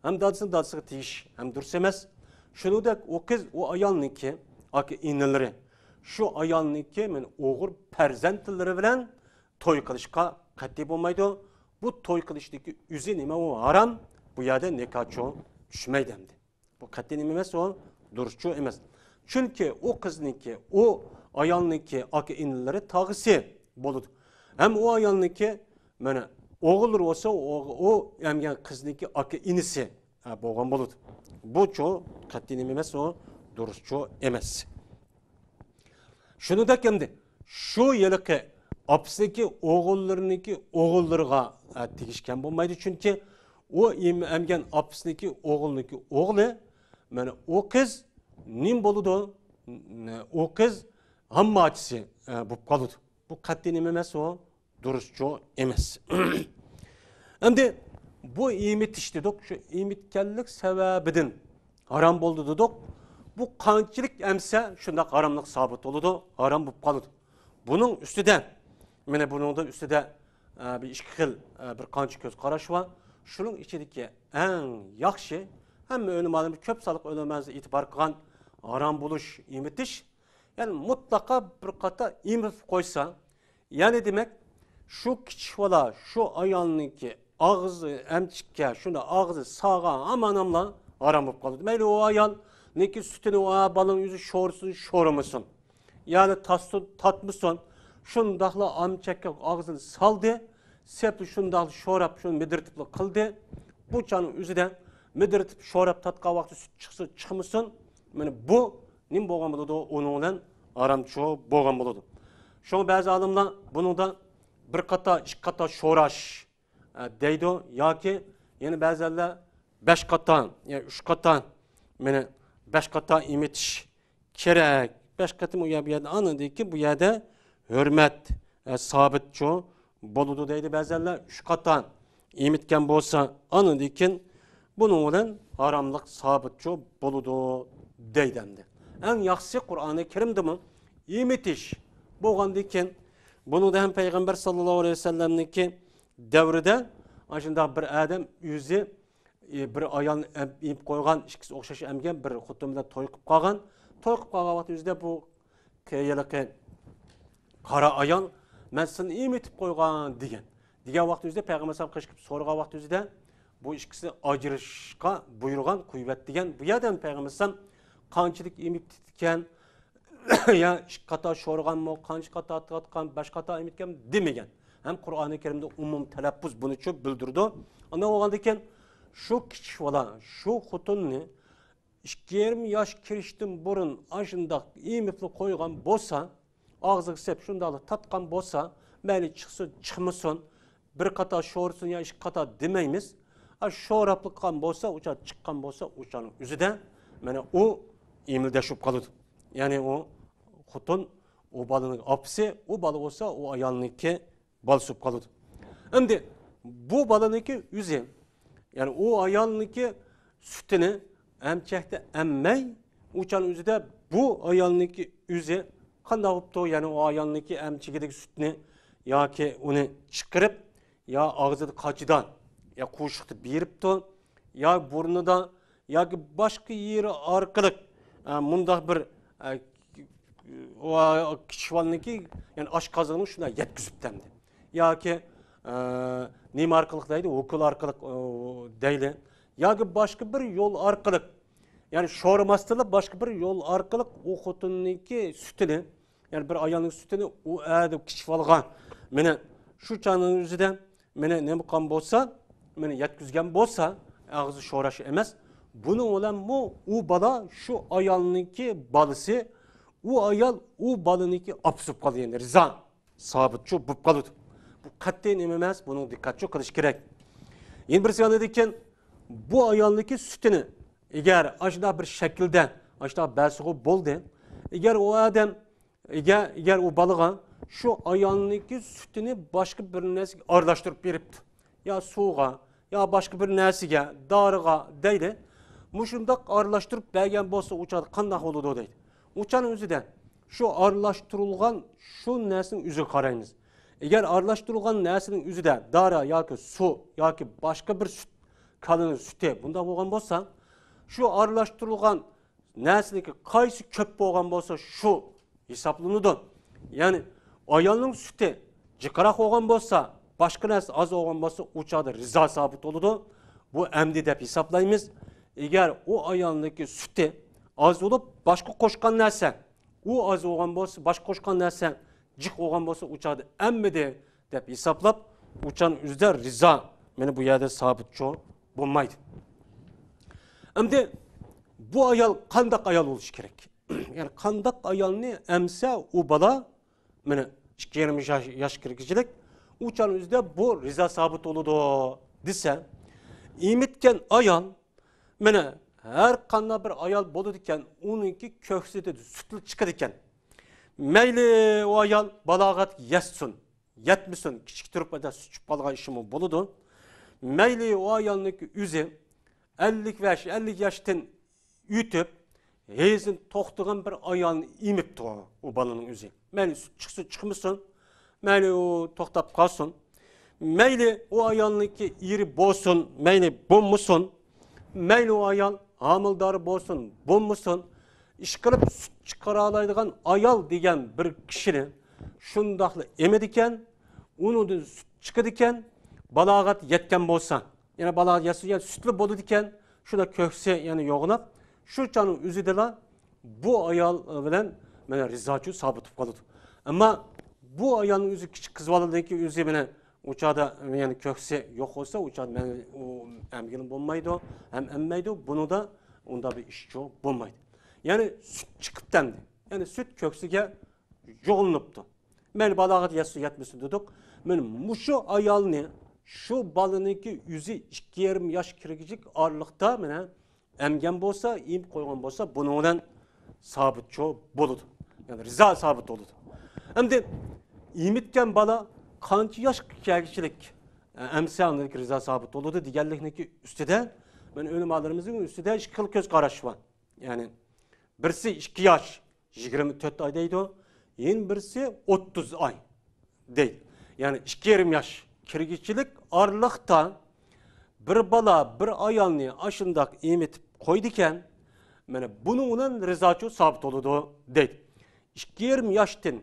ھەم دادىسىنىڭ دادىسىغا تېگىش ھەم دۇرۇس ئەمەس. شۇنىڭدەك ئۇ قىز، ئۇ ئايالنىڭكى ئاكا ئىنىلىرى، شۇ ئايالنىڭكى مانا ئوغۇل پەرزەنتلىرى بىلەن توي قىلىشقا قەتئىي بولمايدۇ. بۇ توي قىلىشتىكى ئۆزى نېمە، ئۇ ھارام. بۇ يەردە نىكاھچۇ چۈشمەيدۇ ئەمدى. بۇ قەتئىي نېمە ئەمەس، ئۇ دۇرۇسچۇ ئەمەس. چۈنكى ئۇ قىزنىڭكى، ئۇ ئايالنىڭكى ئاكا ئىنىلىرى تاغىسى بولىدۇ. ھەم ئۇ ئايالنىڭكى مانا ئوغۇللىرى بولسا، ئۇ، ئۇ ئەمگەن قىزنىڭكى ئاكا ئىنىسى، ھە، بولغان بولىدۇ. بۇچۇ قەتئىي نېمە ئەمەس، ئۇ دۇرۇسچۇ ئەمەس. شۇنىڭدەك ئەمدى شۇ ھېلىقى ئاپىسىنىڭكى ئوغۇللىرىنىڭكى ئوغۇللىرىغا، ئە، تېگىشكەن بولمايدۇ. چۈنكى ئۇ ئېم-، ئەمگەن ئاپىسىنىڭكى ئوغلىنىڭكى ئوغلى، مانا ئۇ قىز نېمە بولىدۇ؟ ئۇ قىز ھامماچىسى، ئە، بولۇپ قالىدۇ. بۇ قەتئىي نېمە ئەمەس، ئۇ دۇرۇسچۇ ئەمەس. ئەمدى بۇ ئېمىتىش دېدۇق، شۇ ئېمىتكەنلىك سەۋەبىدىن ھارام بولدى دېدۇق. بۇ قانچىلىك ئەمسە، شۇنداق ھاراملىق سابىت بولىدۇ، ھارام بولۇپ قالىدۇ. بۇنىڭ ئۈستىدە، مانا بۇنىڭدا ئۈستىدە، ئە، بىر ئىككى خىل، ئە، بىر قانچە كۆز قاراش بار. شۇنىڭ ئىچىدىكى ئەڭ ياخشى، ھەممە ئۆلىمالىرىمىز، كۆپ سانلىق ئۆلىمالىرىمىز ئېتىبار قىلغان ھارام بولۇش ئېمىتىش، يەنى مۇتلەقا بىر قاتا ئېمىتىپ قويسا، يەنى دېمەك، شۇ كىچىك بالا، شۇ ئايالنىڭكى ئاغزى ئەمچىككە، شۇنى ئاغزى ساغا ھامان ھاملا ھارام بولۇپ قالىدۇ. مەيلى ئۇ ئايالنىڭكى سۈتىنى ئۇ بالىنىڭ ئۆزى شورىسۇن، شورىمىسۇن. يەنى تاتسۇن، تاتمىسۇن. شۇنداقلا ئەمچەككە ئاغزىنى سالدى، سەپلا شۇنداقلا شوراپ، شۇنى مىدىرىتىپلا قىلدى. بۇ چاغنىڭ ئۆزىدە مىدىرىتىپ، شوراپ تاتقان ۋاقتى سۈت چىقسا، چىقمىسۇن. مانا بۇ نېمە بولغان بولىدۇ؟ ئۇنىڭ بىلەن ھارامچۇ بولغان بولىدۇ. شۇڭا بەزى ئالىملار بۇنىڭدا بىر قاتا، ئىككى قاتا شوراش، ئە، دەيدۇ. ياكى يەنە بەزىلەر بەش قاتا، يا ئۈچ قاتا، مانا بەش قاتا ئېمىتىش كېرەك. بەش قېتىم ئۇ يەر بۇ يەردە، ئاندىن كېيىن بۇ يەردە ھۆرمەت، ئە، سابىتچۇ بولىدۇ دەيدۇ بەزىلەر. ئۈچ قاتا ئېمىتكەن بولسا، ئاندىن كېيىن بۇنىڭ بىلەن ھاراملىق سابىتچۇ بولىدۇ دەيدۇ ئەمدى. ئەڭ ياخشىسى قۇرئانى كەرىمدىمۇ ئېمىتىش بولغاندىن كېيىن، بۇنىڭدا ھەم پەيغەمبەر ساللاللاھۇ ئەلەيھى ۋەسەللەمنىڭكى دەۋرىدە ئاشۇنداق بىر ئادەم ئۆزى، ئى، بىر ئايالنى ئەم-، ئېمىپ قويغان، ئىككىسى ئوخشاش ئەمگەن، بىر خوتۇن بىلەن توي قىلىپ قالغان. توي قىلىپ قالغان ۋاقتى ئۆزىدە بۇ ھېلىقى قارا ئايال، «مەن سېنى ئېمىتىپ قويغان» دېگەن. دېگەن ۋاقتى ئۆزىدە پەيغەمبەر ئەلەيھىسسالام قېچىپ سورىغان ۋاقتى ئۆزىدە، بۇ ئىككىسى ئاجرىشىشقا بۇيرۇغان، قويۇۋەت دېگەن. بۇ يەردە پەيغەمبەر ئەلەيھىسسالام قانچىلىك ئېمىپ كەتكەن، يا ئىككى قاتا شورىغانمۇ، قانچە قاتا تاتقان، بەش قاتا ئېمىتكەن دېمىگەن. ھەم قۇرئانى كەرىمدە ئومۇم تەلەپپۇز بۇنىچۇ بىلدۈرىدۇ. ئانداق بولغاندىكىن، شۇ كىچىك بالا، شۇ خوتۇننى ئىككى يېرىم ياش كىرىشتىن بۇرۇن ئاشۇنداق ئېمىپلا قويغان بولسا، ئاغزىغا سېلىپ شۇنداقلا تاتقان بولسا، مەيلى چىقسۇن، چىقمىسۇن، بىر قاتا شورىسۇن يا ئىككى قاتا دېمەيمىز. ئا، شوراپلا قىلغان بولسا، ئۇچان چىققان بولسا، ئۇچاننىڭ ئۆزىدە، مانا، ئۇ ئېمىلدەش بولۇپ قالىدۇ. يەنى ئۇ خوتۇن، ئۇ بالىنىڭ ئاپىسى، ئۇ بالا بولسا، ئۇ ئايالنىڭكى بالىسى بولۇپ قالىدۇ. ئەمدى بۇ بالىنىڭكى ئۆزى، يەنى ئۇ ئايالنىڭكى سۈتىنى ئەمچەكتە ئەممەي، ئۇچان ئۆزىدە بۇ ئايالنىڭكى ئۆزى قانداق بوپتۇ؟ يەنى ئۇ ئايالنىڭكى ئەمچىكىدىكى سۈتنى ياكى ئۇنى چىقىرىپ، يا ئاغزىدا قاچىدا، يا قوشۇقتا بېرىپتۇ، يا بۇرنىدا ياكى باشقا يېرى ئارقىلىق، ئە، مۇنداق بىر، ئە، ۋا-، كىچىك بالىنىڭكى، يەنى ئاشقازىنىنى شۇنداق يەتكۈزۈپتەمدى. ياكى، ئە، نېمە ئارقىلىق دەيدۇ؟ ئوكۇل ئارقىلىق، ئۇ، دەيلى. ياكى باشقا بىر يول ئارقىلىق، يەنى شورىماستىنلا باشقا بىر يول ئارقىلىق ئۇ خوتۇننىڭكى سۈتىنى، يەنى بىر ئايالنىڭ سۈتىنى ئۇ ئەدە كىچىك بالىغا، مانا شۇ چاغنىڭ ئۆزىدە، مانا نېمە قىلغان بولسا، مانا يەتكۈزگەن بولسا، ئاغزى شوراش ئەمەس. بۇنىڭ بىلەنمۇ ئۇ بالا شۇ ئايالنىڭكى بالىسى، ئۇ ئايال ئۇ بالىنىڭكى ئاپىسى بولۇپ قالدى، يەنى رىزا سابىتچۇ بولۇپ قالىدۇ. بۇ قەتئىي نېمە ئەمەس، بۇنىڭ دىققەتچۇ قىلىش كېرەك. يەنە بىرسى ئاندىن كېيىن، بۇ ئايالنىڭكى سۈتىنى ئەگەر ئاشۇنداق بىر شەكىلدە، ئاشۇنداق بەرسىغۇ بولدى. ئەگەر ئۇ ئادەم، ئەگەر، ئەگەر ئۇ بالىغا شۇ ئايالنىڭكى سۈتىنى باشقا بىر نەرسىگە ئارىلاشتۇرۇپ بېرىپتۇ، يا سۇغا، يا باشقا بىر نەرسىگە، دارىغا دەيلى، مۇشۇنداق ئارىلاشتۇرۇپ بەرگەن بولسا، ئۇ چاغدا قانداق بولىدۇ دەيدۇ. ئۇ چاغنىڭ ئۆزىدە شۇ ئارىلاشتۇرۇلغان شۇ نەرسىنىڭ ئۆزىگە قارايمىز. ئەگەر ئارىلاشتۇرۇلغان نەرسىنىڭ ئۆزىدە دارا ياكى سۇ ياكى باشقا بىر سۈت، كالىنىڭ سۈتى بۇنداق بولغان بولسا، شۇ ئارىلاشتۇرۇلغان نەرسىنىڭكى قايسى كۆپ بولغان بولسا، شۇ ھېسابلىنىدۇ. يەنى ئايالنىڭ سۈتى جىقراق بولغان بولسا، باشقا نەرسە ئاز بولغان بولسا، ئۇ چاغدا رىزا سابىت بولىدۇ. بۇ ئەمدى دەپ ھېسابلايمىز. ئەگەر ئۇ ئايالنىڭكى سۈتى ئاز بولۇپ، باشقا قوشقان نەرسە ئۇ ئاز بولغان بولسا، باشقا قوشقان نەرسە جىق بولغان بولسا، ئۇ چاغدا ئەممىدى دەپ ھېسابلاپ، ئۇ چاغنىڭ ئۆزىدە رىزا، مانا بۇ يەردە سابىتچۇ بولمايدۇ. ئەمدى بۇ ئايال قانداق ئايال بولۇشى كېرەك؟ يەنى قانداق ئايالنى ئەمسە ئۇ بالا، مانا ئىككى يېرىم ياش، ياش كىرگۈچىلىك، ئۇ چاغنىڭ ئۆزىدە بۇ رىزا سابىت بولىدۇ دېسە، ئېمىتكەن ئايال، مانا ھەر قانداق بىر ئايال بولىدىكەن، ئۇنىڭكى كۆكسىدە سۈتلا چىقىدىكەن. مەيلى ئۇ ئايال بالاغەتكە يەتسۇن، يەتمىسۇن، كىچىك تۇرۇپ سۈت ئىچىپ قالغان ئىشىمۇ بولىدۇ. مەيلى ئۇ ئايالنىڭكى ئۆزى ئەللىك ياش، ئەللىك ياشتىن ئۆتۈپ، ھېزىن توختىغان بىر ئايالنى ئېمىپتۇ ئۇ بالىنىڭ ئۆزى. مەيلى سۈت چىقسۇن، چىقمىسۇن، مەيلى ئۇ توختاپ قالسۇن. مەيلى ئۇ ئايالنىڭكى ئېرى بولسۇن، مەيلى بولمىسۇن، مەيلى ئۇ ئايال ھامىلىدار بولسۇن، بولمىسۇن، ئىشقىلىپ سۈت چىقىرالايدىغان ئايال دېگەن بىر كىشىنى شۇنداقلا ئېمىدىكەن، ئۇنىڭدىن سۈت چىقىدىكەن، بالاغەت يەتكەن بولسا، يەنە بالاغەت يەتسە، يەنە سۈتلا بولىدىكەن، شۇنداق كۆكسى يەنە يوغىناپ، شۇ چاغنىڭ ئۆزىدىلا بۇ ئايال بىلەن مانا رىزاچۇ سابىت بولۇپ قالىدۇ. ئەمما بۇ ئايالنىڭ ئۆزى كىچىك قىز بالىدىكى ئۆزى مانا ئۇ چاغدا يەنە كۆكسى يوق بولسا، ئۇ چاغدا مەن ئۇ ئەمگىلىم بولمايدۇ، ھەم ئەممەيدۇ، بۇنىڭدا ئۇنداق بىر ئىشچۇ بولمايدۇ. يەنى سۈت چىقىپتۇ ئەمدى. يەنى سۈت كۆكسىگە يۇغۇلۇنۇپتۇ. مەيلى بالاغەت يەتسۇن يەتمىسۇن دېدۇق. مانا مۇشۇ ئايالنى شۇ بالىنىڭكى ئۆزى ئىككى يېرىم ياش كىرگۈچىلىك ئارىلىقتا مانا ئەمگەن بولسا، ئېمىپ قويغان بولسا، بۇنىڭ بىلەن سابىتچۇ بولىدۇ. يەنى رىزا سابىت بولىدۇ. ئەمدى ئېمىتكەن بالا قانچە ياشقا كەلگۈچىلىك، ئە، ئەمسە ئاندىن كېيىن رىزا سابىت بولىدۇ دېگەنلىكنىڭكى ئۈستىدە، مانا ئۆلىمالىرىمىزنىڭ ئۈستىدە ئىككى خىل كۆز قاراش بار. يەنى بىرسى ئىككى ياش، يىگىرمە تۆت ئاي دەيدۇ، يەنە بىرسى ئوتتۇز ئاي دەيدۇ. يەنى ئىككى يېرىم ياش كىرگۈچىلىك ئارىلىقتا بىر بالا، بىر ئايالنى ئاشۇنداق ئېمىتىپ قويىدىكەن، مانا بۇنىڭ بىلەن رىزاچۇ سابىت بولىدۇ دەيدۇ. ئىككى يېرىم ياشتىن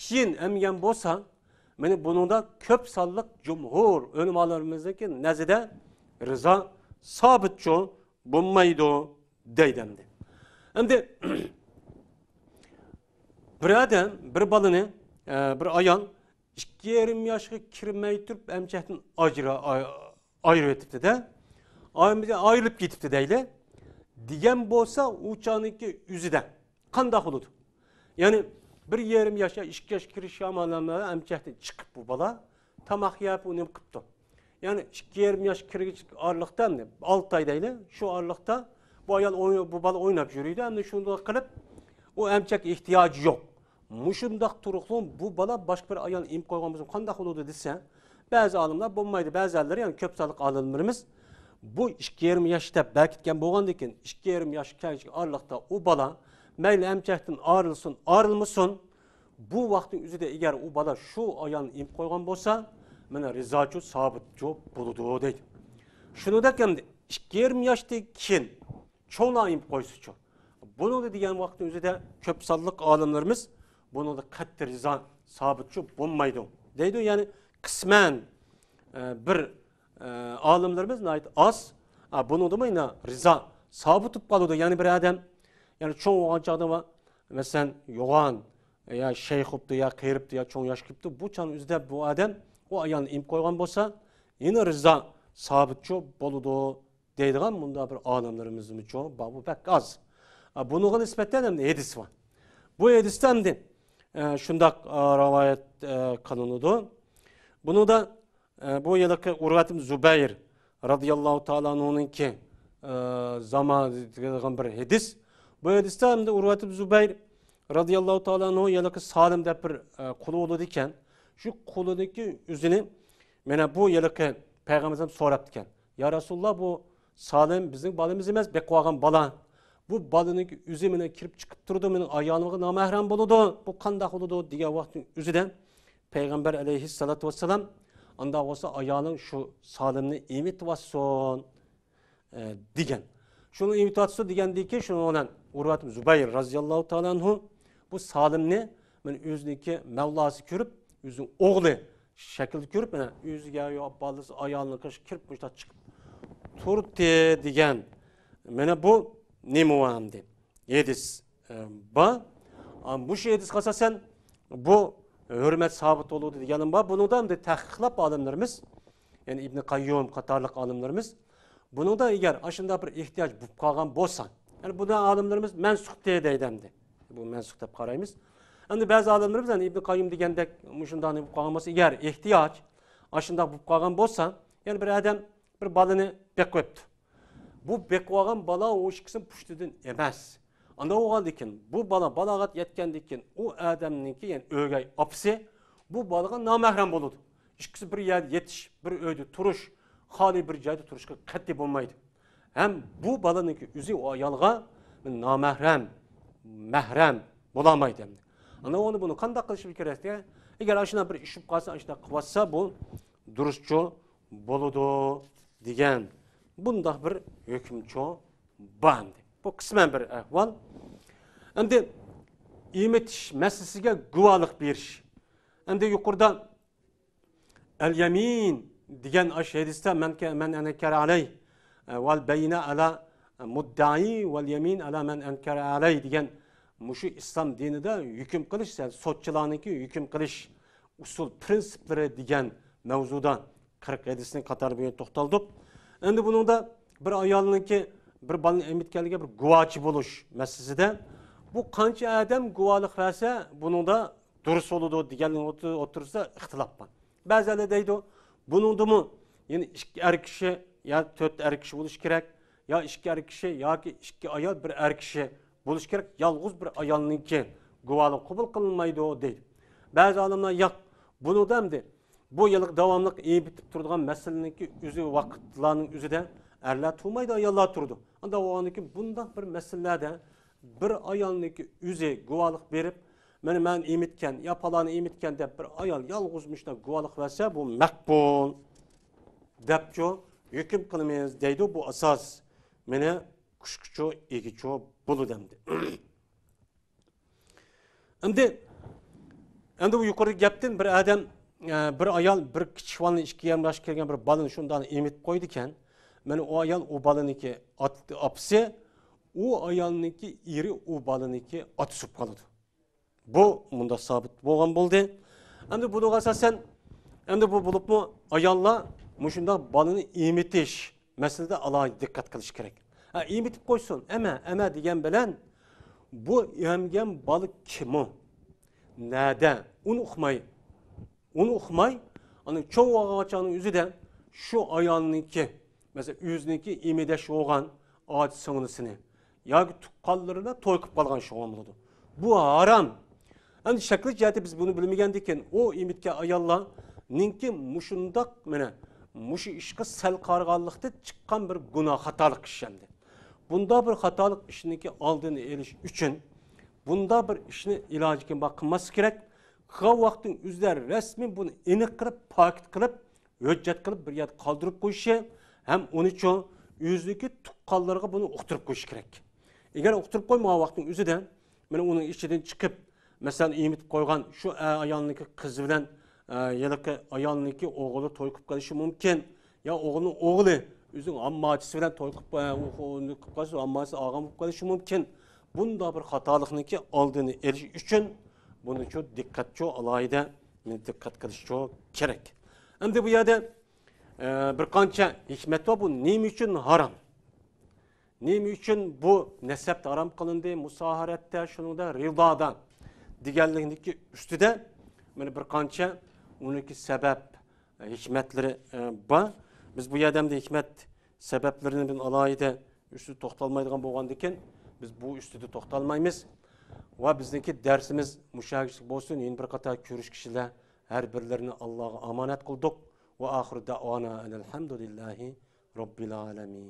كېيىن ئەمگەن بولسا، مانا بۇنىڭدا كۆپ سانلىق جۇمھۇر ئۆلىمالىرىمىزنىڭكى نەزىدە رىزا سابىتچۇ بولمايدۇ دەيدۇ ئەمدى. ئەمدى بىر ئادەم، بىر بالىنى، ئە، بىر ئايال ئىككى يېرىم ياشقا كىرمەي تۇرۇپ ئەمچەكتىن ئاجرا-، ئاي-، ئايرىۋېتىپتۇ-دە. ئاي-، ئايرىلىپ كېتىپتۇ دەيلى. دېگەن بولسا، ئۇ چاغنىڭكى ئۆزىدە قانداق بولىدۇ؟ يەنى بىر يېرىم ياش، ئىككى ياش كىرىش يامانلانما ئەمچەكتىن چىقىپ بۇ بالا تاماق يەپ، ئۇ نېمە قىپتۇ؟ يەنى ئىككى يېرىم ياش كىرگۈچىلىك ئارىلىقتا، ئەمدى ئالتە ئاي دەيلى، شۇ ئارىلىقتا بۇ ئايال ئوي-، بۇ بالا ئويناپ يۈرىدۇ، ئەمدى شۇنداق قىلىپ ئۇ ئەمچەك ئېھتىياجى يوق. مۇشۇنداق تۇرۇقلۇق بۇ بالا باشقا بىر ئايال ئېمىپ قويغان بولسا قانداق بولىدۇ دېسە، بەزى ئالىملار بولمايدۇ، بەزىلەر، يەنى كۆپ سانلىق ئالىملىرىمىز بۇ ئىككى يېرىم ياش دەپ بەركىتكەن بولغاندىن كېيىن، ئىككى يېرىم ياش كەلگۈچىلىك ئارىلىقتا ئۇ بالا مەيلى ئەمچەكتىن ئايرىلسۇن، ئايرىلمىسۇن، بۇ ۋاقىتنىڭ ئۆزىدە ئەگەر ئۇ بالا شۇ ئايالنى ئېمىپ قويغان بولسا، مانا رىزاچۇ سابىتچۇ بولىدۇ دەيدۇ. شۇنىڭدەك ئەمدى ئىككى يېرىم ياشتىن كېيىن چوڭلار ئېمىپ قويسىچۇ؟ بۇنىڭدا دېگەن ۋاقىتنىڭ ئۆزىدە كۆپ سانلىق ئالىملىرىمىز بۇنىڭدا قەتئىي رىزا سابىتچۇ بولمايدۇ دەيدۇ. يەنى قىسمەن، ئە، بىر، ئە، ئالىملىرىمىز ناھايىتى ئاز. ئا، بۇنىڭدىمۇ يەنە رىزا سابىت بولۇپ قالىدۇ. يەنى بىر ئادەم، يەنى چوڭ بولغان چاغدا ۋە مەسىلەن، يوغان، يا شەيخ بوپتۇ، يا قېرىپتۇ، يا چوڭ ياش كېلىپتۇ. بۇ چاغنىڭ ئۆزىدە بۇ ئادەم ئۇ ئايالنى ئېمىپ قويغان بولسا، يەنە رىزا سابىتچۇ بولىدۇ دەيدىغان مۇنداق بىر ئالىملىرىمىزمۇچۇ بار، بۇ بەك ئاز. ئا، بۇنىڭغا نىسبەتەن ئەمدى ھەدىس بار. بۇ ھەدىستە ئەمدى، ئە، شۇنداق، ئە، رىۋايەت، ئە، قىلىنىدۇ. بۇنىڭدا ئە، بۇ ھېلىقى ئۇرۋەت ئىبن زۇبەير رازىياللاھۇ تائالا ئەنھۇنىڭكى، ئە، زامانى دېگەن بىر ھەدىس. بۇ ھەدىستە ئەمدى ئۇرۋەت ئىبن زۇبەير رازىياللاھۇ تائالا ئەنھۇ ھېلىقى سالىم دەپ بىر، ئە، قۇلى بولىدىكەن. شۇ قۇلىنىڭكى ئۆزىنى مانا بۇ ھېلىقى پەيغەمبىرىمىز سوراپتىكەن. يا رەسۇلاللا، بۇ سالىم بىزنىڭ بالىمىز ئەمەس، بېقىۋالغان بالا. بۇ بالىنىڭكى ئۆزى مانا كىرىپ چىقىپ تۇرىدۇ، مېنىڭ ئايالىمغا نامەھرەم بولىدۇ. بۇ قانداق بولىدۇ دېگەن ۋاقىتنىڭ ئۆزىدە پەيغەمبەر ئەلەيھىسسالاتۇ ۋەسسالام، ئانداق بولسا ئايالىڭ شۇ سالىمنى ئېمىتىۋاتسۇن، ئە، دېگەن. شۇنى ئېمىتىۋاتسۇن دېگەندىن كېيىن، شۇنىڭ بىلەن ئۇرۋەت زۇبەير رازىياللاھۇ تائالا ئەنھۇ بۇ سالىمنى مانا ئۆزىنىڭكى مەۋلاسى كۆرۈپ، ئۆزىنىڭ ئوغلى شەكلىدە كۆرۈپ، مانا ئۆزىگە يا بالىسى، ئايالىنىڭ قېشىغا كىرىپ، مۇشۇنداق چىقىپ تۇردى دېگەن. مانا بۇ نېمە ئەمدى؟ ھەدىس، ئە، بار. ئا، مۇشۇ ھەدىسكە ئاساسەن بۇ ھۆرمەت سابىت بولىدۇ دېگەنلىرىم بار. بۇنىڭدا ئەمدى تەھقىقلەپ ئالىملىرىمىز، يەنى ئىبنى قەييۇم قاتارلىق ئالىملىرىمىز، بۇنىڭدا ئەگەر ئاشۇنداق بىر ئېھتىياج بولۇپ قالغان بولسا، يەنى بۇنى ئالىملىرىمىز مەنسۇختى دەيدۇ ئەمدى. بۇ مەنسۇخ دەپ قارايمىز. ئەمدى بەزى ئالىملىرىمىز، يەنى ئىبنى قەييۇم دېگەندەك مۇشۇنداق بولۇپ قالغان بولسا، ئەگەر ئېھتىياج ئاشۇنداق بولۇپ قالغان بولسا، يەنى بىر ئادەم بىر بالىنى بېقىۋەپتۇ. بۇ بېقىۋالغان بالا ئۇ ئىككىسىنىڭ پۇشتىدىن ئەمەس. ئانداق بولغاندىن كېيىن، بۇ بالا بالاغەت يەتكەندىن كېيىن، ئۇ ئادەمنىڭكى، يەنى ئۆگەي ئاپىسى بۇ بالىغا نامەھرەم بولىدۇ. ئىككىسى بىر يەردە يېتىش، بىر ئۆيدە تۇرۇش، خالىي بىر جايدا تۇرۇشقا قەتئىي بولمايدۇ. ھەم بۇ بالىنىڭكى ئۆزى ئۇ ئايالغا نامەھرەم، مەھرەم بولالمايدۇ ئەمدى. ئانا ئۇنى بۇنى قانداق قىلىشى كېرەك دېگەن، ئەگەر ئاشۇنداق بىر ئىش بولۇپ قالسا، ئاشۇنداق قىلىۋاتسا، بۇ دۇرۇسچۇ بولىدۇ دېگەن بۇنداق بىر ھۆكۈمچۇ بار ئەمدى. بۇ قىسمەن بىر ئەھۋال. ئەمدى ئېمىتىش مەسىلىسىگە گۇۋاھلىق بېرىش. ئەمدى يۇقىرىدا ئەل يەمىن دېگەن ئاشۇ ھەدىستە مەن كە-، مەن ئەنكەرە ئەلەي، ئە، ۋەل بەينە ئەلا مۇددەئى ۋەل يەمىن ئەلا مەن ئەنكەرە ئەلەي دېگەن مۇشۇ ئىسلام دىنىدا ھۆكۈم قىلىش، يەنى سوتچىلارنىڭكى ھۆكۈم قىلىش ئۇسۇل پرىنسىپلىرى دېگەن مەۋزۇدا قىرىق ھەدىسنىڭ قاتارىدا بۈگۈن توختالدۇق. ئەمدى بۇنىڭدا بىر ئايالنىڭكى بىر بالىنى ئېمىتكەنلىكىگە بىر گۇۋاچى بولۇش مەسىلىسىدە بۇ قانچە ئادەم گۇۋاھلىق بەرسە بۇنىڭدا دۇرۇس بولىدۇ دېگەننىڭ ئوتتۇ-، ئوتتۇرىسىدا ئىختىلاپ بار. بەزىلەر دەيدۇ، بۇنىڭدىمۇ يەنى ئىككى ئەر كىشى يا تۆت ئەر كىشى بولۇشى كېرەك، يا ئىككى ئەر كىشى ياكى ئىككى ئايال، بىر ئەر كىشى بولۇشى كېرەك، يالغۇز بىر ئايالنىڭكى گۇۋاھلىقى قوبۇل قىلىنمايدۇ دەيدۇ. بەزى ئالىملار ياق، بۇنىڭدا ئەمدى بۇ يىلقى داۋاملىق ئېمىپ تۇرىدىغان مەسىلىنىڭكى ئۆزى ۋاقىتلارنىڭ ئۆزىدە ئەرلەر تۇرمايدۇ، ئاياللار تۇرىدۇ. ئانداق بولغاندىن كېيىن بۇنداق بىر مەسىلىلەردە بىر ئايالنىڭكى ئۆزى گۇۋاھلىق بېرىپ، مانا مەن ئېمىتكەن يا پالانى ئېمىتكەن دەپ بىر ئايال يالغۇز مۇشۇنداق گۇۋاھلىق بەرسە، بۇ مەقبۇل دەپچۇ ھۆكۈم قىلىمىز دەيدۇ. بۇ ئاساس مانا قۇشقىچۇ ئىگىچۇ بولىدۇ ئەمدى. ئەمدى، ئەمدى بۇ يۇقىرىدىكى گەپتىن بىر ئادەم، ئە، بىر ئايال بىر كىچىك بالىنى، ئىككى يېرىم ياشقا كىرگەن بىر بالىنى شۇنداق ئېمىتىپ قويىدىكەن. مانا ئۇ ئايال ئۇ بالىنىڭكى ئات-، ئاپىسى، ئۇ ئايالنىڭكى ئېرى ئۇ بالىنىڭكى ئاتىسى بولۇپ قالىدۇ. بۇ مۇنداق سابىت بولغان بولدى. ئەمدى بۇنىڭغا ئاساسەن، ئەمدى بۇ بولۇپمۇ ئاياللار مۇشۇنداق بالىنى ئېمىتىش مەسىلىدە ئالاھىدە دىققەت قىلىش كېرەك. ھە، ئېمىتىپ قويسۇن، ئەمە، ئەمە دېگەن بىلەن بۇ ئەمگەن بالا كىم ئۇ؟ نەدە؟ ئۇنى ئۇقماي، ئۇنى ئۇقماي، ئانا چوڭ بولغان چاغنىڭ ئۆزىدە شۇ ئايالنىڭكى، مەسىلەن، ئۆزىنىڭكى ئېمىدەش بولغان ئاچا سىڭلىسىنى ياكى تۇغقانلىرىنى توي قىلىپ قالغان شۇغان بولىدۇ. بۇ ھارام. ئەمدى شەكلى جەھەتتە بىز بۇنى بىلمىگەندىكىن، ئۇ ئېمىتكەن ئاياللارنىڭكى مۇشۇنداق، مانا، مۇشۇ ئىشقا سەل قارىغانلىقتىن چىققان بىر گۇناھ، خاتالىق ئىش ئەمدى. بۇنداق بىر خاتالىق ئىشنىڭكى ئالدىنى ئېلىش ئۈچۈن بۇنداق بىر ئىشنى ئىلاجى كىم بار قىلماسلىق كېرەك. قىلغان ۋاقىتنىڭ ئۆزىدە رەسمىي بۇنى ئېنىق قىلىپ، پاكىت قىلىپ، ھۆججەت قىلىپ بىر يەردە قالدۇرۇپ قويۇشى ھەم ئۇنىچۇ ئۆزىنىڭكى تۇغقانلىرىغا بۇنى ئۇقتۇرۇپ قويۇش كېرەك. ئەگەر ئۇقتۇرۇپ قويمىغان ۋاقىتنىڭ ئۆزىدە، مانا ئۇنىڭ ئىچىدىن چىقىپ، مەسىلەن، ئېمىتىپ قويغان شۇ ئە-، ئايالنىڭكى قىزى بىلەن، ئە، ھېلىقى ئايالنىڭكى ئوغلى توي قىلىپ قېلىشى مۇمكىن. يا ئوغلىنىڭ ئوغلى ئۆزىنىڭ ئامماچىسى بىلەن توي قىلىپ، ئە، ئۇ، ئۇ، نېمە قىلىپ قالسا، ئامماچىسى ئالغان بولۇپ قېلىشى مۇمكىن. بۇنداق بىر خاتالىقنىڭكى ئالدىنى ئېلىش ئۈچۈن بۇنىچۇ دىققەتچۇ ئالاھىدە دىققەت قىلىشچۇ كېرەك. ئەمدى بۇ يەردە، ئە، بىر قانچە ھېكمەت بار. بۇ نېمە ئۈچۈن ھارام؟ نېمە ئۈچۈن بۇ نەسەبتە ھارام قىلىندى، مۇساھارەتتە، شۇنىڭدا رىبادا دېگەنلىكنىڭكى ئۈستىدە مانا بىر قانچە ئۇنىڭكى سەۋەب، ھېكمەتلىرى، ئە، بار. بىز بۇ يەردە ئەمدى ھېكمەت سەۋەبلىرىنى بىز ئالاھىدە ئۈستىدە توختالمايدىغان بولغاندىكىن، بىز بۇ ئۈستىدە توختالمايمىز. ۋە بىزنىڭكى دەرسىمىز مۇشۇ يەرگىچىلىك بولسۇن. يەنە بىر قاتار كۆرۈشكىچىلە ھەر بىرلىرىنى ئاللاغا ئامانەت قىلدۇق. ۋە ئاخىرۇ دەئۋانا ئەنىل ھەمدۇلىللاھى رەببىل ئالەمىن.